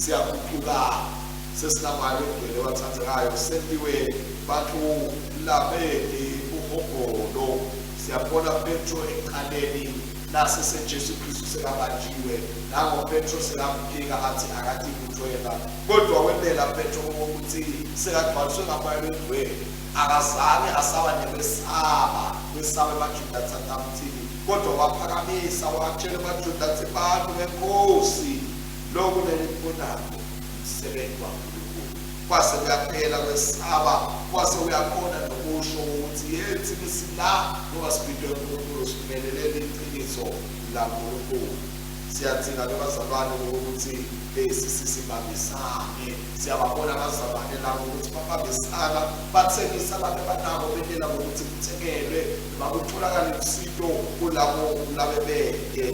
Siyaguquka sesinamali ogcwele wathandekayo sentiwe bantu labete buhobholo. Siyabona Petro ekuqaleni nase seJesu Kristu sekabanjiwe, nango Petro sekamphika athi akati lutho yena, kodwa wentela Petro ukuthi sekagcwaliswe ngaMoya loNgcwele akazange asaba nekwesaba kwesaba emaJuda athi amthini, kodwa waphakamisa watshela emaJuda athi bantu benkosi lokhu lenikubonako umsebenzi waNkulunkulu. Kwase kuyaphela kwesaba, kwase uyakhona nokusho ukuthi yethi sila ngoba sibidwe uNkulunkulu simelelele iqiniso laNkulunkulu. Siyadzinga-ke bazalwane ukuthi sibambisane. Siyababona abazalwane labo ukuthi babambisana bathengisa abantu abanako bentela ngokuthi kuthengelwe noma kutholakale usito kulabo labebede.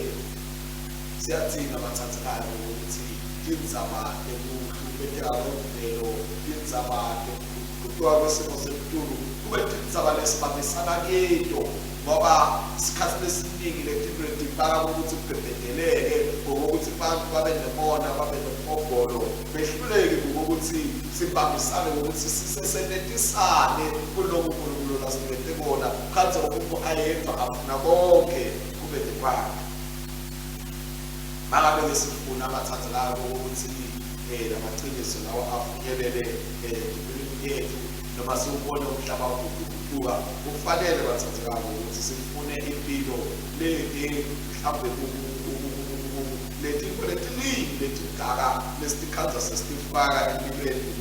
Siyadzinga bathathekayo ukuthi tindzaba tekuhlukumeteka kwemvelo, tindzaba tekuguquka kwesimo selitulu kube tindzaba lesibambisana kito, ngoba isikhathi lesiningi letinto letifaka ukuthi kubhebhedeleke ngokuthi bantu babe nemona babe nemhobholo behluleke ngokuthi sibambisane ngokuthi sisesenetisane kuloku uNkulunkulu lasinikete kona khanze umuntu ayedwa afuna konke kube nekwakhe. Mangabe-ke sifuna abathandekayo ukuthi lamaqiniso lawa afinyelele empilweni yethu noma siwubone umhlaba uguquguquka, kufanele bathandekayo ukuthi sifune impilo le mhlawumbe letinto letiningi letingaka lesitikhandza sesitifaka empilweni,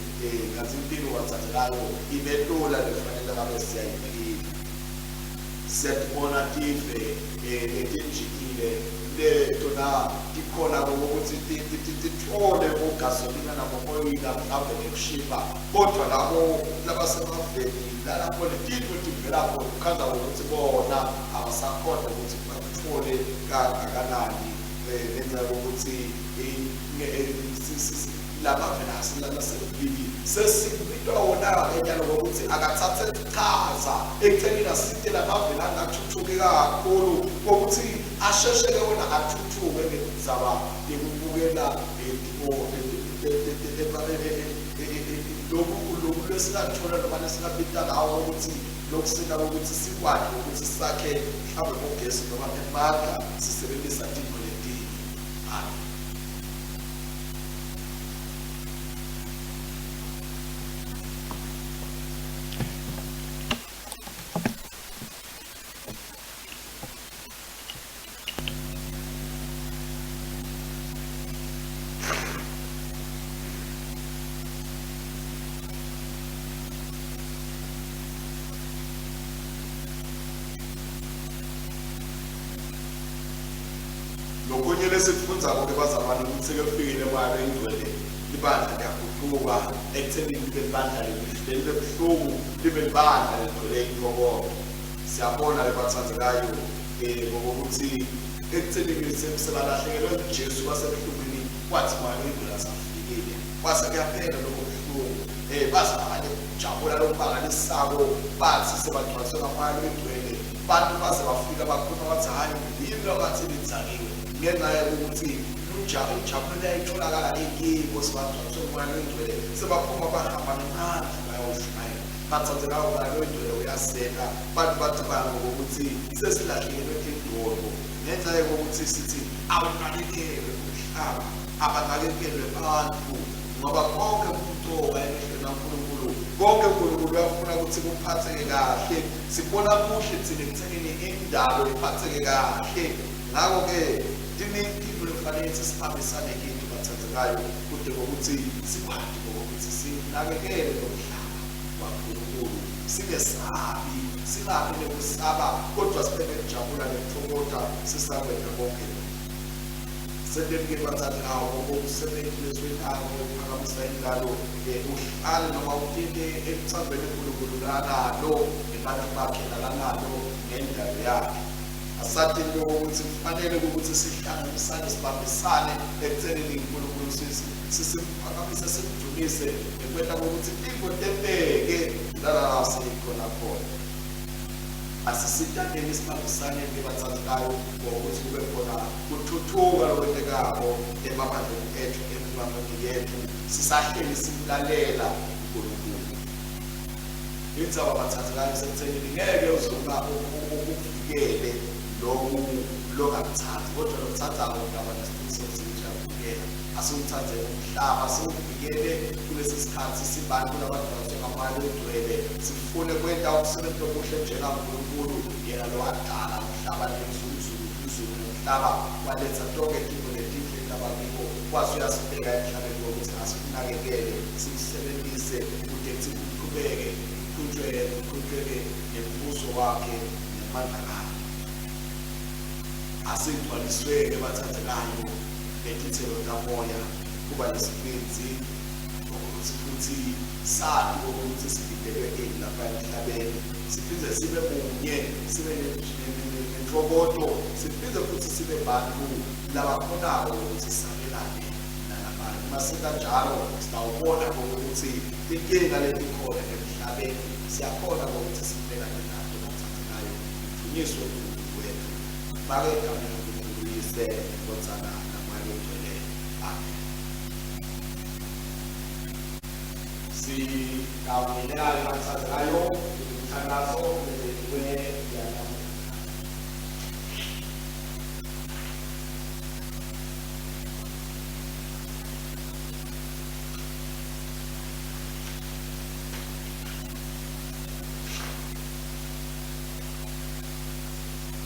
ngathi impilo bathandekayo imelula lefanele ngabe siyayiphila. Siyatibona tive letinjingile leto na tikhona ukuthi titfole bogasolina nabomoyila mhlawumbe ngekushipha, kodwa labo labasemaveni lalapho letinto tivela khona ukhandza ukuthi bona abasakhona ukuthi bakutfole kangakanani, ngenxa yokuthi lamave lasembili sesikubitwa wona-ke nyalo ngokuthi akathathe iqhaza ekuthenini asite lamave langathuthuki kakhulu ngokuthi asheshe-ke wona athuthuke ngendzaba yekubukela loku loku lesingathola noma lesingabita ngawo ukuthi lokusita ukuthi sikwati ukuthi sakhe mhlawumbe bogesi noma emandla sisebenzisa tintfo letinye. Amen. Lokunye lesikufundzako-ke bazalwane kutsi sekufikile moya loyingcwele libandla liyagucuka ekutheni libe libandla lelibe buhlungu libe libandla leligcwele intokozo. Siyabona-ke bathandzekayo ngokuthi ekuthenini sebalahlekelwe nguJesu basebuhlungwini kwathi moya loyingcwele asafikile kwase kuyaphela lobo buhlungu baze baba nekujabula lokumangalisako bathi sebagcwaliswe ngamoya loyingcwele bantu baze bafika bakhuluma bathi hhayi yini lokathi lidzakiwe ngenxa yokuthi injabulo leyayitholakala ikibo sebagcwaliswe umoya loyingcwele sebaphuma bahamba ngemandla bayawushumayela bathathekayo umoya loyingcwele uyaseka bantu bacabanga ngokuthi sesilahlekelwe tindondo ngenxa yokuthi sithi awunakekelwe umhlaba abanakekelwe bantu ngoba konke kumcoka emehlweni kaNkulunkulu konke uNkulunkulu uyafuna ukuthi kuphatheke kahle sibona kuhle thina ekuthenini indalo iphatheke kahle ngakho-ke tiningi tintfo lekufanele ukuthi sibambisane kithi bathandzekayo kude kokuthi sikwati ngokuthi sinakekele lo mhlaba waNkulunkulu singesabi singabi nekusaba kodwa sibe nekujabula nekuthokoza sisakwenta konke lokhu. Senteni-ke bathathekayo umsebenzi lesiwentako ukuphakamisa indalo uhlale noma utinte ekuthandweni uNkulunkulu lanalo ngebantu bakhe nalanalo ngendalo yakhe. Asati ukuthi kufanele ukuthi sihlanganisane sibambisane ekuthenini uNkulunkulu sisiphakamise simdumise ngekwenta kokuthi tintfo tenteke lala sikhona khona. Asisitaneni sibambisane bathandzekayo ngokuthi kube khona kuthuthuka lokwentekako emabandleni ethu emimangweni yethu sisahleli simlalela uNkulunkulu. Indzaba bathandzekayo isekuthenini ngeke uze ukuvikele loku longakuthandi kodwa lokuthandzako utawuba nesiqiniseko sokuthi uyakuvikela. Asiwuthandeni umhlaba siwuvikele kulesi sikhathi sibantu labagcwaliswe ngamoya logcwele sifune kwenta umsebenzi omuhle njengaNkulunkulu yena lowadala umhlaba nezulu izulu nomhlaba waletha tonke tintfo letinhle labakiko wase uyasibeka emhlabeni wokuthi asikunakekele sikusebentise kute kutsi kuchubeke kuqhutshweke kuqhutshweke nembuso wakhe nemandla akhe. Asigcwaliswe-ke bathandzekayo ngetitselo tamoya kuba nesibindzi ukuthi futhi sati ukuthi sibidelwe ini lapha emhlabeni siphinde sibe munye sibe nentokoto siphinde futhi sibe bantu labakhonako ukuthi sabelane nalabanye. Uma senza njalo sitawubona ukuthi tinkinga letikhona emhlabeni siyakhona ukuthi sibhekane nato bathandzekayo. Kudunyiswe uNkulunkulu wethu. Fake egameni laNkulunkulu uYise neNdvodzana naMoya loNgcwele. Amen. Sitawungenela bathandzekayo imithandazo lebekiwe yanamuhla.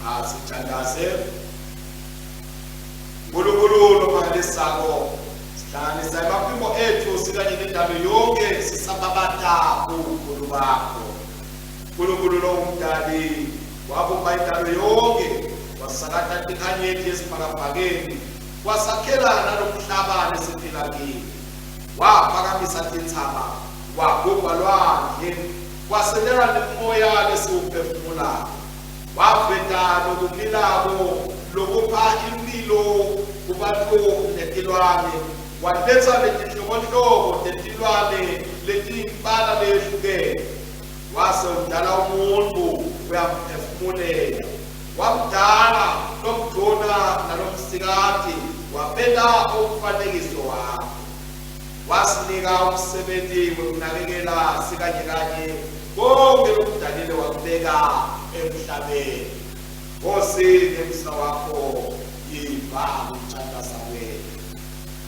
Asithandaze. Nkulunkulu lomangalisako, sihlanganisa emaphimbo ethu sikanye nendalo yonke sisababata ubukhulu bakho. Nkulunkulu lowumdali wabumba indalo yonke, wasakata tinkhanyeti esibhakabhakeni, wasakhela nalomhlaba lesiphila kiwo. Waphakamisa tintsaba, wagubha lwandle, waselela nemoya lesiwuphefumulako. Waveta lokumilako lokupha imphilo kubantfu netilwane. Waletsa letinhlobonhlobo tetilwane letiyimbala leyehlukene. Wase udala umuntfu uyamphefumulela. Wamdala lomdvuna nalomsikati wabenta umfanekiso wakho. Wasinika umsebenti wekunakekela sikanye kanye konke lokudalile wakubeka emhlabeni. Nkosi ngemsa wakho yiva ukuthandaza kwethu.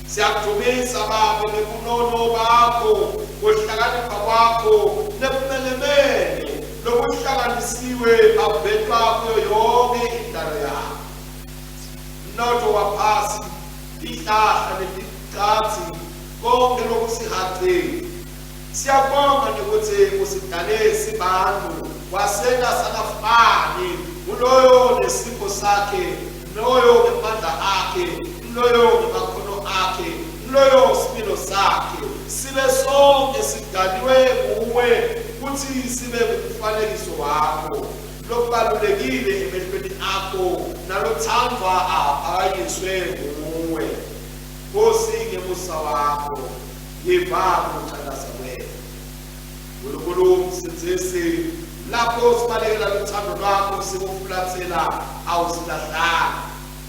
Siyakudumisa Babe ngebunono bakho, kuhlakanipha kwakho nebumenemene lobuhlanganisiwe bavetwa kuyo yonke indalo yakho. Mnotfo waphasi, tihlahla neticatsi, konke lokusihacile. Siyabonga nekutsi usidale sibantfu wasenta sangafani nguloyo nesipho sakhe loyo ngemandla akhe. akhe, loyo ngemakhono akhe, loyo similo sakhe. Sibe sonke sidaliwe nguwe kutsi sibe ngumfanekiso wakho lokubalulekile emehlweni akho nalothandwa aphakanyiswe nguwe. Nkosi, ngemusa wakho yiva ukuthandaza kwethu. Nkulunkulu msindzisi, lapho sibalekela luthando lwakho sikufulathela awusilahlanga.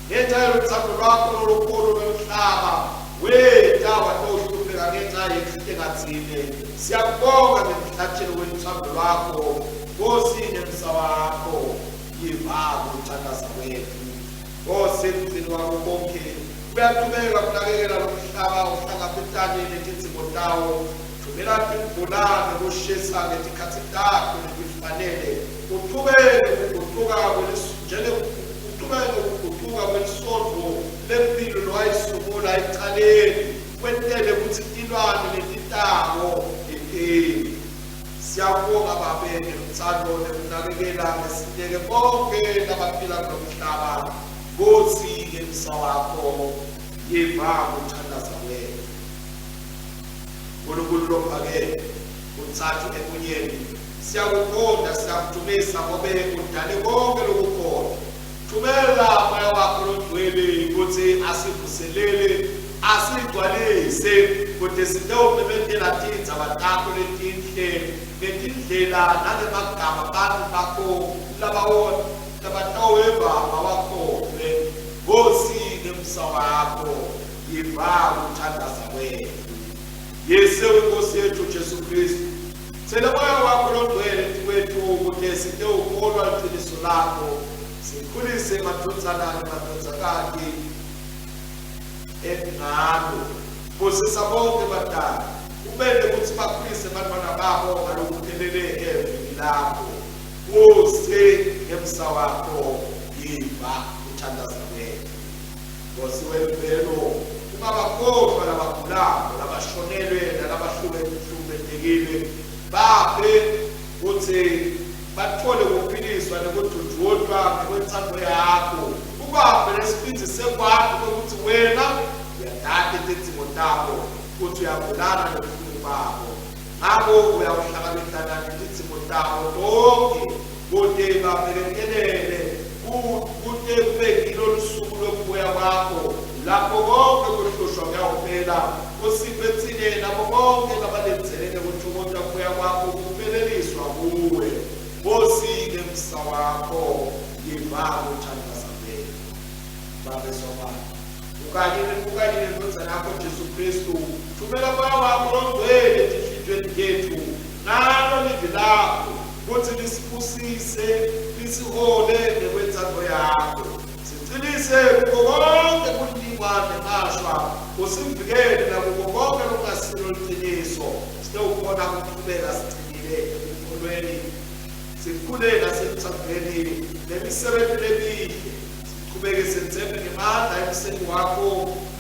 Ngenxa yoluthando lwakho lolukhulu lomhlaba weta watohlupheka ngenxa yekuhlenga tsine. Siyakubonga ngemhlatshelo weluthando lwakho, Nkosi, ngemsa wakho yiva ukuthandaza kwethu. Nkosi, mgcini wako konke, uyaqhubeka kunakekela lo mhlaba uhlangabetane netidzingo tawo. Thumela timvula nekushisa ngetikhatsi takho letifanele. Uchubeke kugucuka uchubeke kugucuka kwelisondvo lempilo lowayisungula ekucaleni, kwentele kutsi tilwane letitako tiphile. Siyakubonga Babe ngelutsandvo nekunakekela ngesineke bonke labaphila kulo mhlaba. Nkosi, ngemsa wakho yiva kuthandaza kwethu. Nkulunkulu lophakeme, utsatfu ebunyeni, siyakukhonta, siyakudumisa ngobe udale konke lokukhona. Thumela Moya wakho longcwele kutsi asivuselele, asigcwalise kute sitewumemetela tindzaba takho letinhle ngetindlela nangemagama bantfu bakho labataweva bawakholwe. Nkosi, ngemsa wakho yiva kuthandaza kwethu. Yise weNkosi yethu Jesu Kristu, thela Moya wakho longcwele etikwetfu kute sitewukholwa liciniso lakho, sikhulise emadvodzana nemadvodzakati engalo. Busisa bonke batali, ubente kutsi bakhulise bantfwana babo ngalokuphelele evini lakho. Nkosi, ngemsa wakho yiva kuthandaza kwethu. Nkosi wemvelo, ungabakhohlwa labagulako, labashonelwe nalabahlukumetekile. Baphe kutsi batfole kuphiliswa nekudvudvutwa ngekwentsandvo yakho. Ubaphe nesibindzi sekwati kwekutsi wena uyatati tidzingo tabo futsi uyavelana nebuhlungu babo. Ngako uyawuhlangabetana netidzingo tabo tonkhe kute babeketelele kute kube ngilo lusuku lwekubuya kwakho, lapho konke kuhlushwa kuyawuphela. Usiphe tsine nabo bonke labalindzele ngekutfokota kubuya kwakho kupheleliswa kuwe. Nkosi, ngemsa wakho yiva kuthandaza kwethu. Babe Somandla, ukanye ukanye nendvodzana yakho Jesu Kristu, thumela Moya wakho longcwele etinhlitiyweni tetfu nalo livi lakho kutsi lisibusise lisihole ngekwentsandvo yakho. Sicinise kuko konke kuliwa nemashwa, usivikele nakuko konke lokungasilo liciniso, sitewukhona kuchubeka sicinile ekukholweni, sikhule naseluthandweni nemisebenti lemihle. Sichubeke sentsembe ngemandla emseni wakho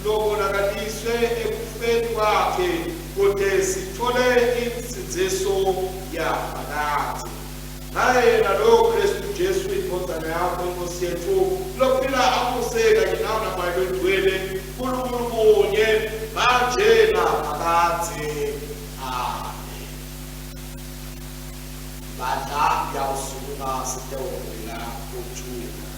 lobonakaliswe ekufeni kwakhe kute sithole insindziso yaphakadze. Ngaye yena lowo Kristu Jesu indvodzana yakho iNkosi yetfu lophila abuse kanye nawe naMoya Longcwele, Nkulunkulu munye manje naphakadze. Amen. Bandla liyawusukuma sitewuvela kuthula.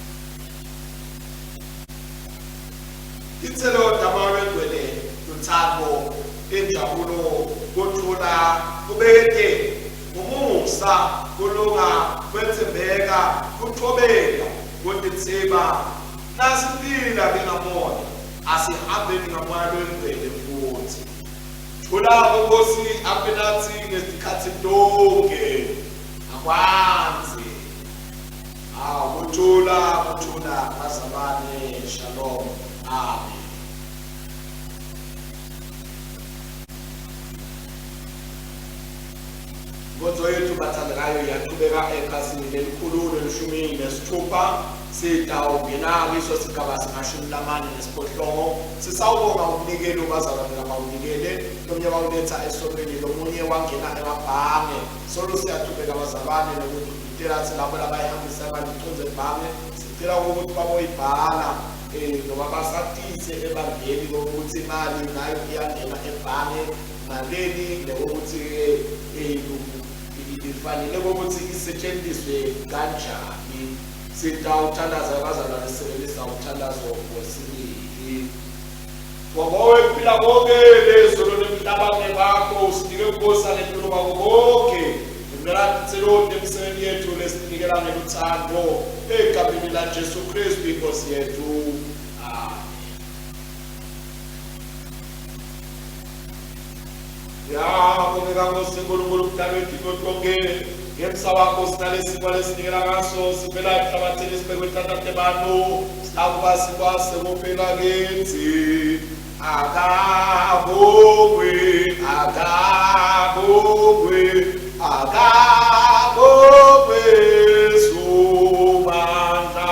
Titselo taMoya Longcwele lutsandvo, injabulo, kuthula, kubeketela, umusa, kulunga, kwetsembeka, kutfobeka, kutitsiba. Nasiphila ke ngaMoya, asihambeni ngaMoya Longcwele futsi. Thula Nkosi aphe natsi ngesikhatsi tonkhe. Akwandze. Awu kuthula kuthula bazalwane. Shalom. Amen. Inkonzo yethu bathandekayo iyaqhubeka ekhasini lelikhulu lelishumi nesithupha. Sitawungena kiso sigaba semashumi lamane nesiphohlongo. Sisawubonga umnikelo bazalwane labawunikele, lomunye wawuletha esontweni, lomunye wangena emabhange. Solo siyaqhubeka bazalwane nekududutela tsi labo labayihambisa imali icondze ebhange. Sicela ukuthi baboyibhala. Noma basatise ebandleni kokuthi imali nayo iyangena ebhange malini, nekuthi ifanele kokuthi isetshenziswe kanjani. Sitawuthandaza abazalwane sisebenzisa umthandazo wesibili. Ngoba phila konke lezulu nemhlaba ngebakho, usinike ukubusa ngetulu kwako konke. Ngicela titseloti emisebeni yethu lesinikela ngeluthando egameni laJesu Kristu inkosi yethu. Amen. Yabongeka Nkosi uNkulunkulu umdali wethu tonke, ngemsa wakho sinalesinkwa lesinikela ngaso sivela emhlabathini sibekwe etandla tebantu, sitakuba sikwase kuphila kithi. Akabongwe, akabongwe, akabongwe Somandla.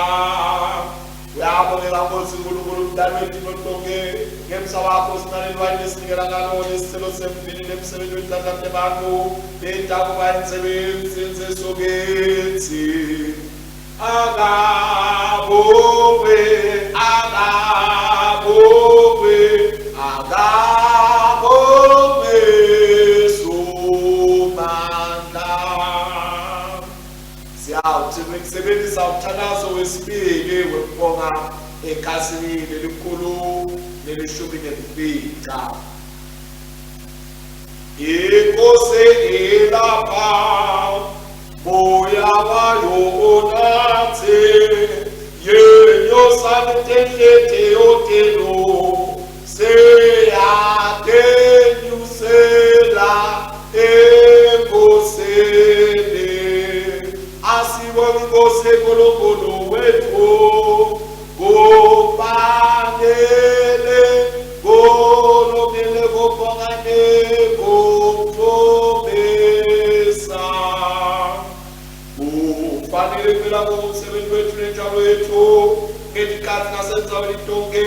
Uyabongeka Nkosi uNkulunkulu umdali wethu tonke, ngemsa wakho sinalelwani lesinikela ngalo lesicelo semvini lemsebenzi wetandla tebantu letakuba insebenzi enzesokethi. Akabongwe, akabongwe, akabongwe Somandla. Siyawuthi ngikusebenzisa umthandazo wesibili wekubonga ekhasini lelikhulu lelishumi nemfica. Inkosi ilapha, moya wayo unathi, yenyusa tenhlitiyo tenu, siyatenyusela enkosini. Asibonge inkosi uNkulunkulu wethu, kufanele kulungile kubonga nekudumisa. Kufanele phela kuwumsebenzi wethu nenjabulo yethu ngetikhathi nasendzaweni tonke,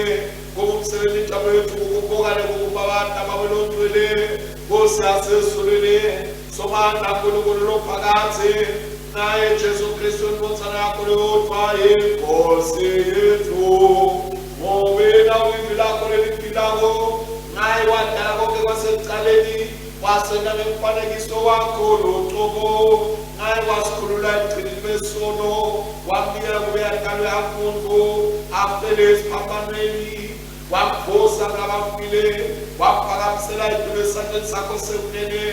kuwumsebenzi nenjabulo yethu kukubonga nekukubabatha Babe longcwele, Nkosi yasezulwini, Somandla Nkulunkulu lophakathi, naye Jesu Kristu indvodzana yakho leyodvwa inkosi yethu. Ngobe nawivi lakho leliphilako, ngaye wadala konke kwasekucaleni, wasenta ngemfanekiso wakho locobo, ngaye wasikhulula ebugcinini besono, wamnikela kube atalwe amuntu, afele esiphambanweni, wamvusa kulabafile, wamphakamisela etulu esandleni sakho sekunene,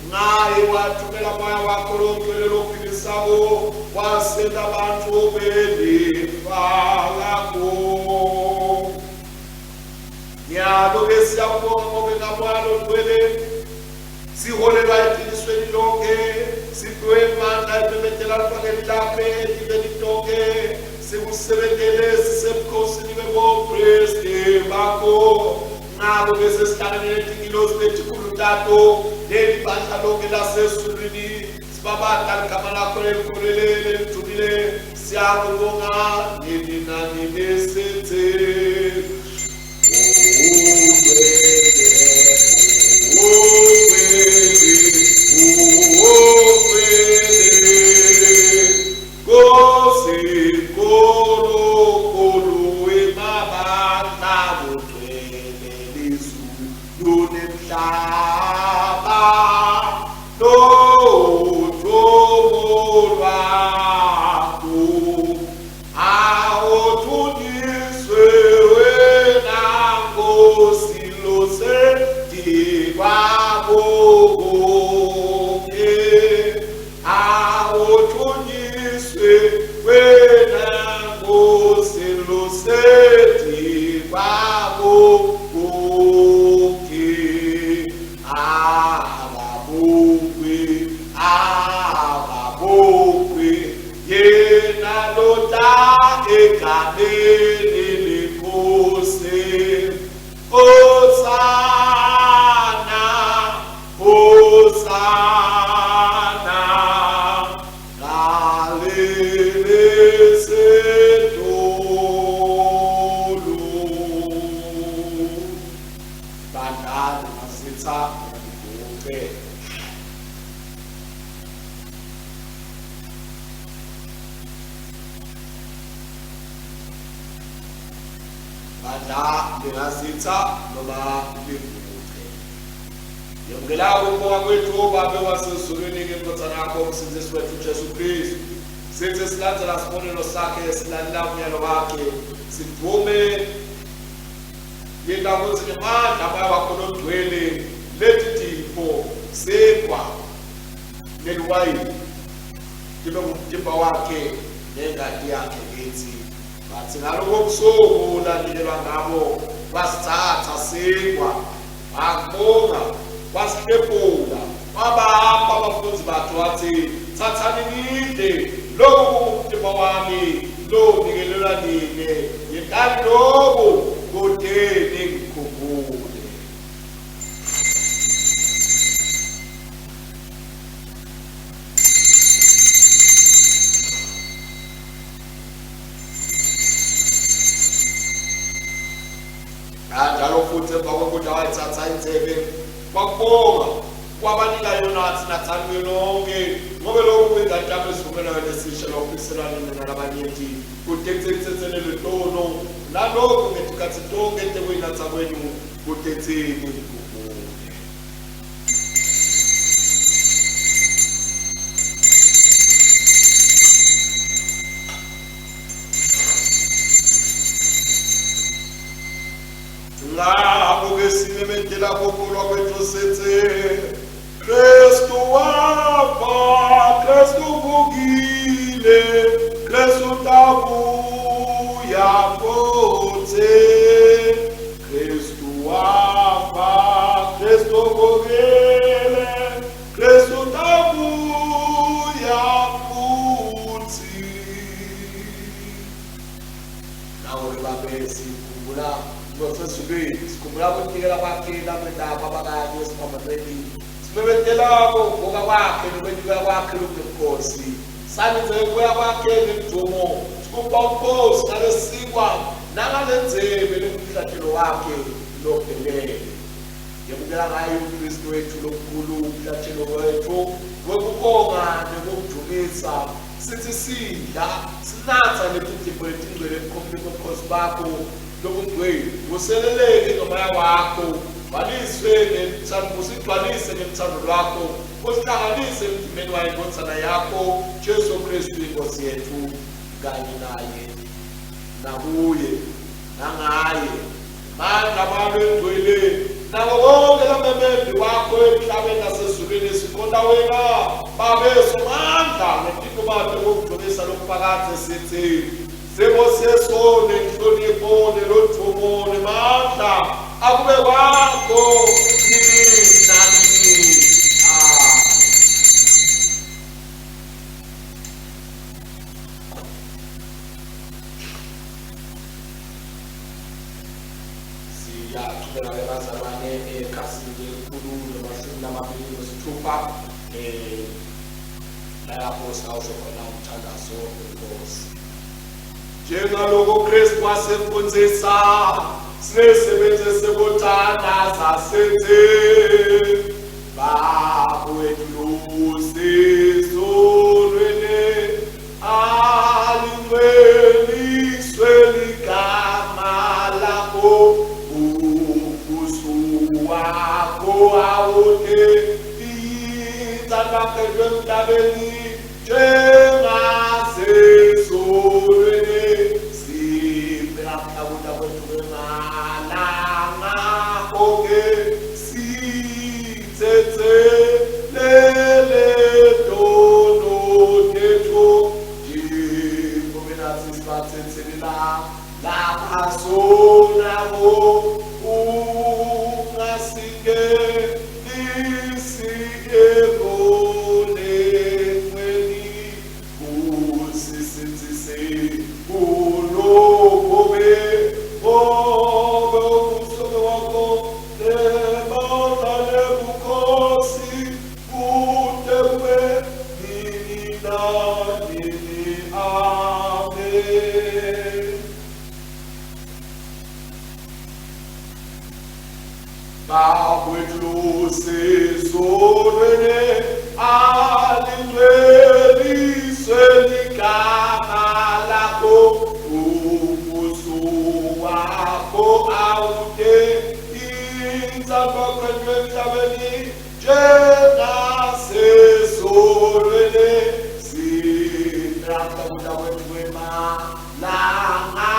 ngaye wathumela moya wakho longcwele lophilisako, wasenta bantfu belifa lakho. Nyalo-ke siyakubonga ngobe ngamoya longcwele siholelwa eqinisweni lonke, siphiwe emandla ekumemethela livangeli lakhe etiveni tonke, sikusebentele sisebukhosini bebopristi bakho. Ngako bese sihlangene netingilosi letikhulu tato leli bandla lonke lasezulwini, sibabata ligama lakho lelikhulu lelidumile, siyakubonga nini nanini sithi Nkosi Nkulunkulu wemabandla kugcwele lizulu nemhlaba lodumo lwakho. Awuthunyiswe wena Nkosi losedikwabo bonke. Awuthunyiswe wena Nkosi losedikwabo bonke. Akabongwe, akabongwe, yena lota egameni lenkosi. Hosana, Hosana, ngalelisetulu. Bandani masitha ngiguqe. Bandla lingazitha noma livuke. Yemukela ukubonga kwethu Babe wasezulwini ngendodana yakho umsindisi wethu Jesu Kristu. Sithi silandzela sibonelo sakhe silalela umyalo wakhe sivume yenta kutsi ngemandla moya wakho logcwele leti tipho sinkwa neliwayini tibe ngumtimba wakhe nengati yakhe kithi. Bathi ngalobo busuku lanikelwa ngabo wasithatha sinkwa wakubonga wasihlephula wabapha abafundi bakhe wathi thathani nidle loku kungumtimba wami lowunikelelwa nine yentani loku kude ningikhumbule. Kanjalo futhi emva kokudla wayithatha indzebe wakubonga wabanika yona wathi nathani kuyo nonke ngobe lokhu kuyingadi yami esivumelwano lesisha lokufiselwa nina nalabanyenti kute kutsetselelwe tono nalokhu ngetikhatsi tonkhe tekuyinatsa kwenu kute ningikhumbule. Ngakho-ke simemetela kukholwa kwethu sithi Kristu wafa, Kristu uvukile, Kristu utabuya futhi. Kristu wafa, Kristu uvukile, Kristu utabuya futhi. Nawe-ke babe sikhumbula losezulwini, sikhumbula ukunikela kwakhe lakwendaba abakanye esiphambanweni, simemetela ukuvuka kwakhe nokwenyuka kwakhe lokunebukhosi. Salindze ukubuya kwakhe ngemdumo, sikupha ubukhosi ngalesinkwa nangalendzebe lengumhlatshelo wakhe lophelele. Yemukela ngaye umpristi wethu lomkhulu, umhlatshelo wetfu wekubonga nekukudvumisa. Sithi sidla, sinatsa letidipho letingcwele ebukhoneni bobukhosi bakho lobungcwele. Vuseleleke ngomoya wakho, gcwaliswe ngeluthando, usigcwalise ngeluthando lwakho, usihlanganise emtimbeni wayo iNdvodzana yakho, Jesu Kristu iNkosi yetfu, kanye naye, nakuye, nangaye. Mandla balo engcwele nako konke lamemembi wakho emhlabeni nasezulwini sikhonta wena babe somandla ngetitubato kokudumisa lokuphakadze sithi simo seso nenhlonipho nelodvumo nemandla akube kwakho nini nanini. Amen. Siyachubeka-ke bazalwane ekhasini lelikhulu lemashumi lamabili nesithupha um nalapho singawusho khona umthandazo wenkosi. Njengaloko Kristu wasifundzisa sinesebenzi sekuthandaza sithi Baba wethu losezulwini Alingcweliswe ligama lakho, umbuso wakho awude, intando emhlabeni njengasezulwini. Siphe namhla ukudla kwethu kwemalanga onke, sithethelele tono tethu njengoba nathi sibathethelela labasonako ungasingenisi ekonekweni usisindzise kulokubi ngobe umbuso wakho nemandla nebukhosi kute kube nini nanini. Amen. Baba wethu losezulwini, alingcweliswe ligama lakho, umbuso wakho Kwemalanga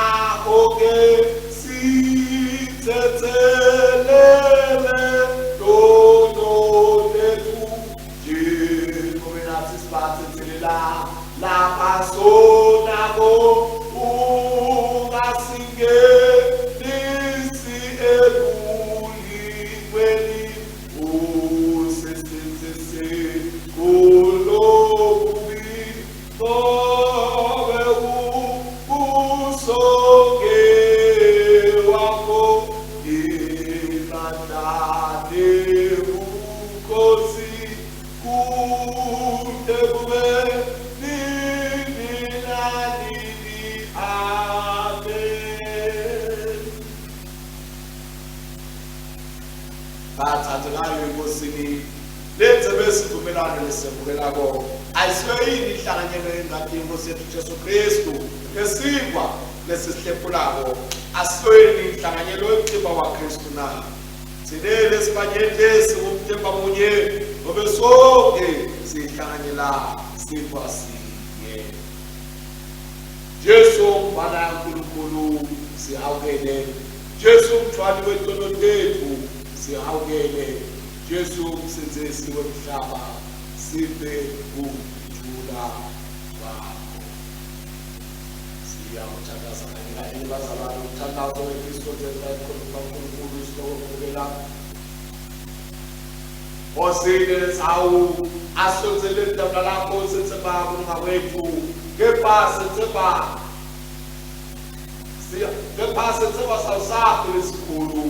oke sithethelele tono tethu njengoba nathi sibathethelela lapha sonako ungasingenisi ekulikweni usisindise kulokubi ngobe umbuso ngewakho imandla nebukhosi kude kube nini nanini. Amen. Bathathekayo enkosini lenze besivumelwano lesemukelako ayisiyo yini inhlanganyelo yengati yenkosi yethu Jesu Kristu lesinkwa lesisihlephulako asiyo yini inhlanganyelo yomtimba waKristu na? Thine lesibanyenti siwumtimba munye ngobe sonke sihlanganyela sinkwa sinye. Jesu mfana kaNkulunkulu sihawukele. Jesu mthwali wetono tethu sihawukele. Jesu msindzisi wemhlaba siphe kuthula kwakho. Siyawuthandaza kanye kanye bazalwane umthandazo weKristu njengoba uNkulunkulu silokwemukela. Nkosi lesawu asondzele lidaba lakho setsemba kulunga kwethu kepha setsemba kepha setsemba sawu sakho lesikhulu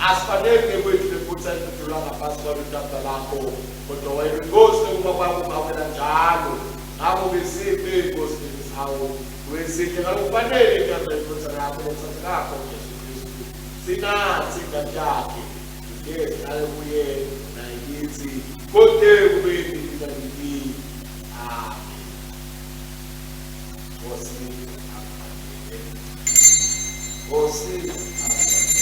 asifanele ngekwethu lephutha elidlula ngaphansi kwaludaba lakho kodwa wena Nkosi ukuba kwakungawela njalo. Ngakho-ke siphe Nkosi lesihawu wesihle ngalokufanele inyama yendvodzana yakho letsandzekako Jesu Kristu sinatsi ingati yakhe ite sihlale kuye naye kitsi kute kube nini nanini. Amen. Nkosi akukhanyele. Nkosi akukhanyele.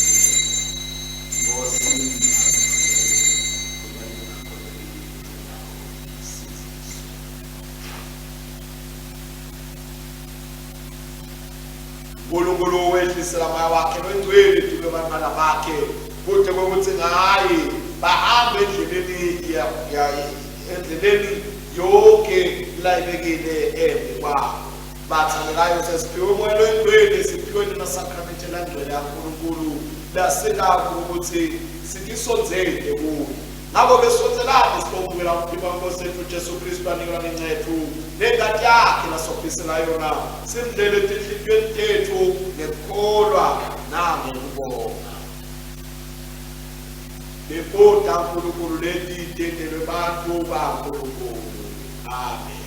Nkosi akukhanyele. Ngoba ingakho leliyinto sindziswe. uNkulunkulu wehlisela moya wakhe longcwele etikwe bantwana bakhe kude kwekuthi ngaye bahambe endleleni endleleni yonke layibekile embi kwabo. Bathandekayo sesiphiwe umoya longcwele, siphiwe nemasakramente langcwele kaNkulunkulu lasilako ukuthi sitisondzele kuye. Ngakho-ke sondelani sibongela umtimba wenkosi yethu Jesu Kristu anikela ngenxa yethu nengati yakhe lasophisela yona simdlele etinhlitiyweni tethu ngekukholwa nangekubonga. Lebuta Nkulunkulu leti tentelwe bantfu baNkulunkulu. Amen.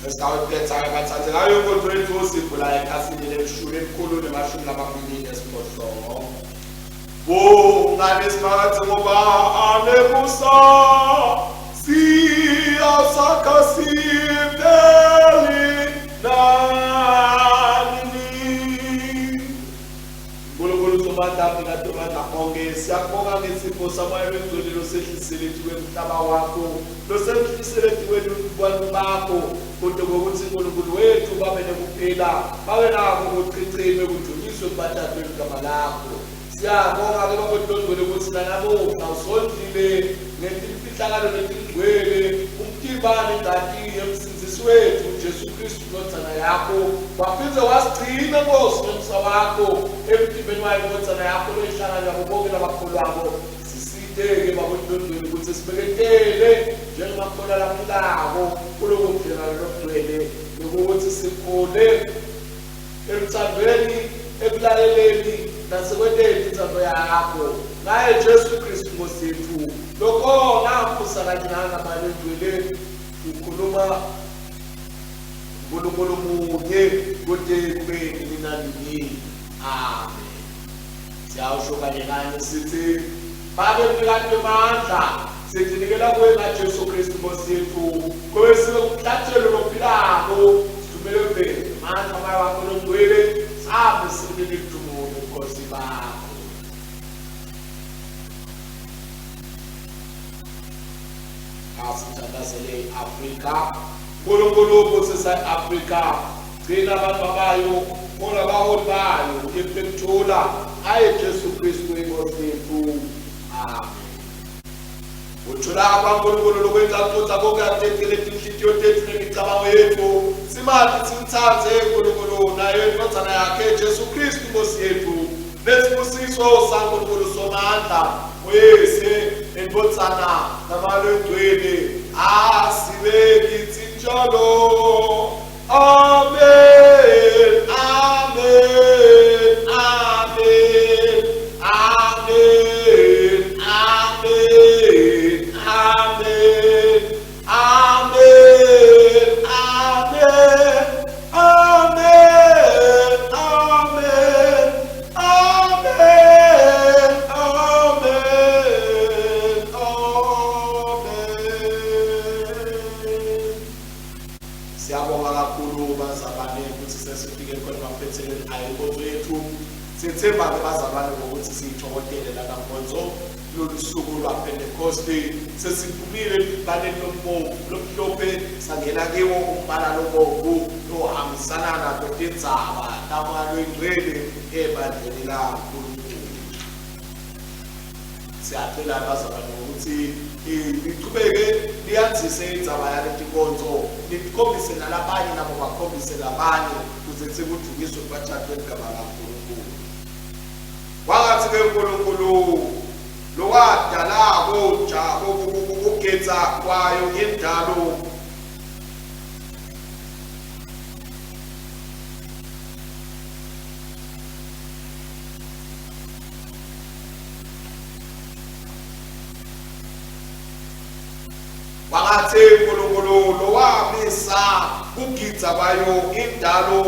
Esitawuphetha-ke bathandekayo inkonzo yethu sivula ekhasini leshumi elikhulu nemashumi lamabili nesiphohlongo. Bongani Simakadze ngoba anemusa, siyasakha sipheli nanini. Nkulunkulu Somandla Mnikatomandla onke, siyakubonga ngesipho samoya longcwele losehlisele etikwe mhlaba wakho, losehlisele etikwe bantu bakho, kodwa kokuthi Nkulunkulu wethu babe nekuphila, babe nako kuchichime kudunyiswe kubathathwe igama lakho. Siyabonga ke Baba Longcwele ukuthi nanamuhla usondlile ngetimfihlakalo letingcwele, umtimba nengati yemsindzisi wethu Jesu Kristu indvodzana yakho, waphindze wasigcina Nkosi ngemsa wakho emtimbeni wayo indvodzana yakho loyihlangana nabo bonke labakholwako. Sisite-ke Baba Longcwele ukuthi sibeketele njengemakholwa laphilako kuloko budlelwane lobugcwele nekuthi sikhule eluthandweni, ekulaleleni nasekwenteni intsandvo yakho ngaye Jesu Kristu Nkosi yethu lokhona abusa kanye nangamali engcwele ukhuluma uNkulunkulu munye kude kube nini nanini. Amen. Siyawusho kanye kanye sithi Babe mnikati wemandla, sitinikela kuwe ngaJesu Kristu Nkosi yethu, kube sibe ngumhlatshelo lophilako, sithumele mbele amandla moya wakho longcwele, sihambe sikunike idumo nobukhosi bakho. Asithandazele i-Afrika. Nkulunkulu busisa i-Afrika, gcina abantu bayo, hola abaholi bayo, ekuthula aye Jesu Kristu inkosi yethu. Amen. Uthula kwaNkulunkulu lokwenza kuthi konke tinhlitiyo tethu nemicabango yethu simathi simtsandze uNkulunkulu naye indvodzana yakhe Jesu Kristu inkosi yethu. Lesibusiso saNkulunkulu Somandla uyise nendvodzana namalwengcwele asibe kithi njalo. Amen, amen, amen, amen, amen, amen, amen, amen, amen, amen, amen, amen, amen. Siyabonga kakhulu bazalwane ukuthi sesifike khona emaphethelweni ayo inkonzo yethu. Siyethemba-ke bazalwane ngokuthi siyithokotele lana nkonzo lolu suku lwaPhentekoste. Sesiphumile embaleni lombovu lomhlophe sangena kiwo umbala lobovu lohambisana nato tindzaba taMoya loyingcwele ebandleni laNkulunkulu. Siyacela bazalwane ukuthi nichubeke niyandzise indzaba yaleti nkonzo, nikhombise nalabanye nabo bakhombise labanye kuze sekudunyiswe kubathathu eligama laNkulunkulu. Kwangathi-ke uNkulunkulu lowadala koja kugedza kwayo indalo Kwangathi uNkulunkulu lowamisa kugidza kwayo indalo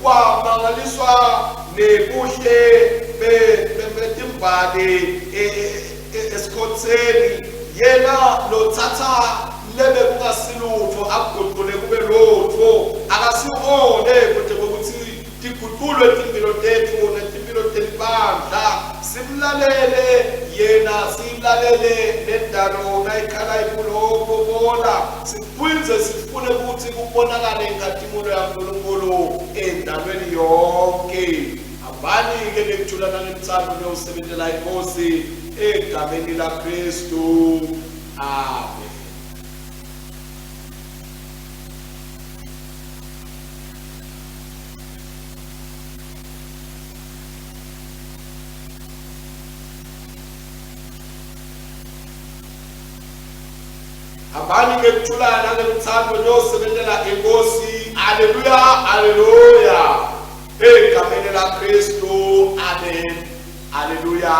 wamangaliswa nebuhle betimbali esikhotheni yena lothatha lebe kungasilutho akuguqule kube lutho akasiwone kude kokuthi tiguqulwe timpilo tethu netimpilo telibandla simlalele yena siyilalele nendalo nayikhala ikulobobola siphindze sifune ukuthi kubonakale inkhatimulo yaNkulunkulu endalweni yonke. Hambani-ke nekuthula nangemthando niyosebentela iNkosi egameni laKristu. Amen. Hambani ngekuthula nangeluthando niyosebentela inkosi. Haleluya, haleluya. Egameni laKristu. Amen. Haleluya.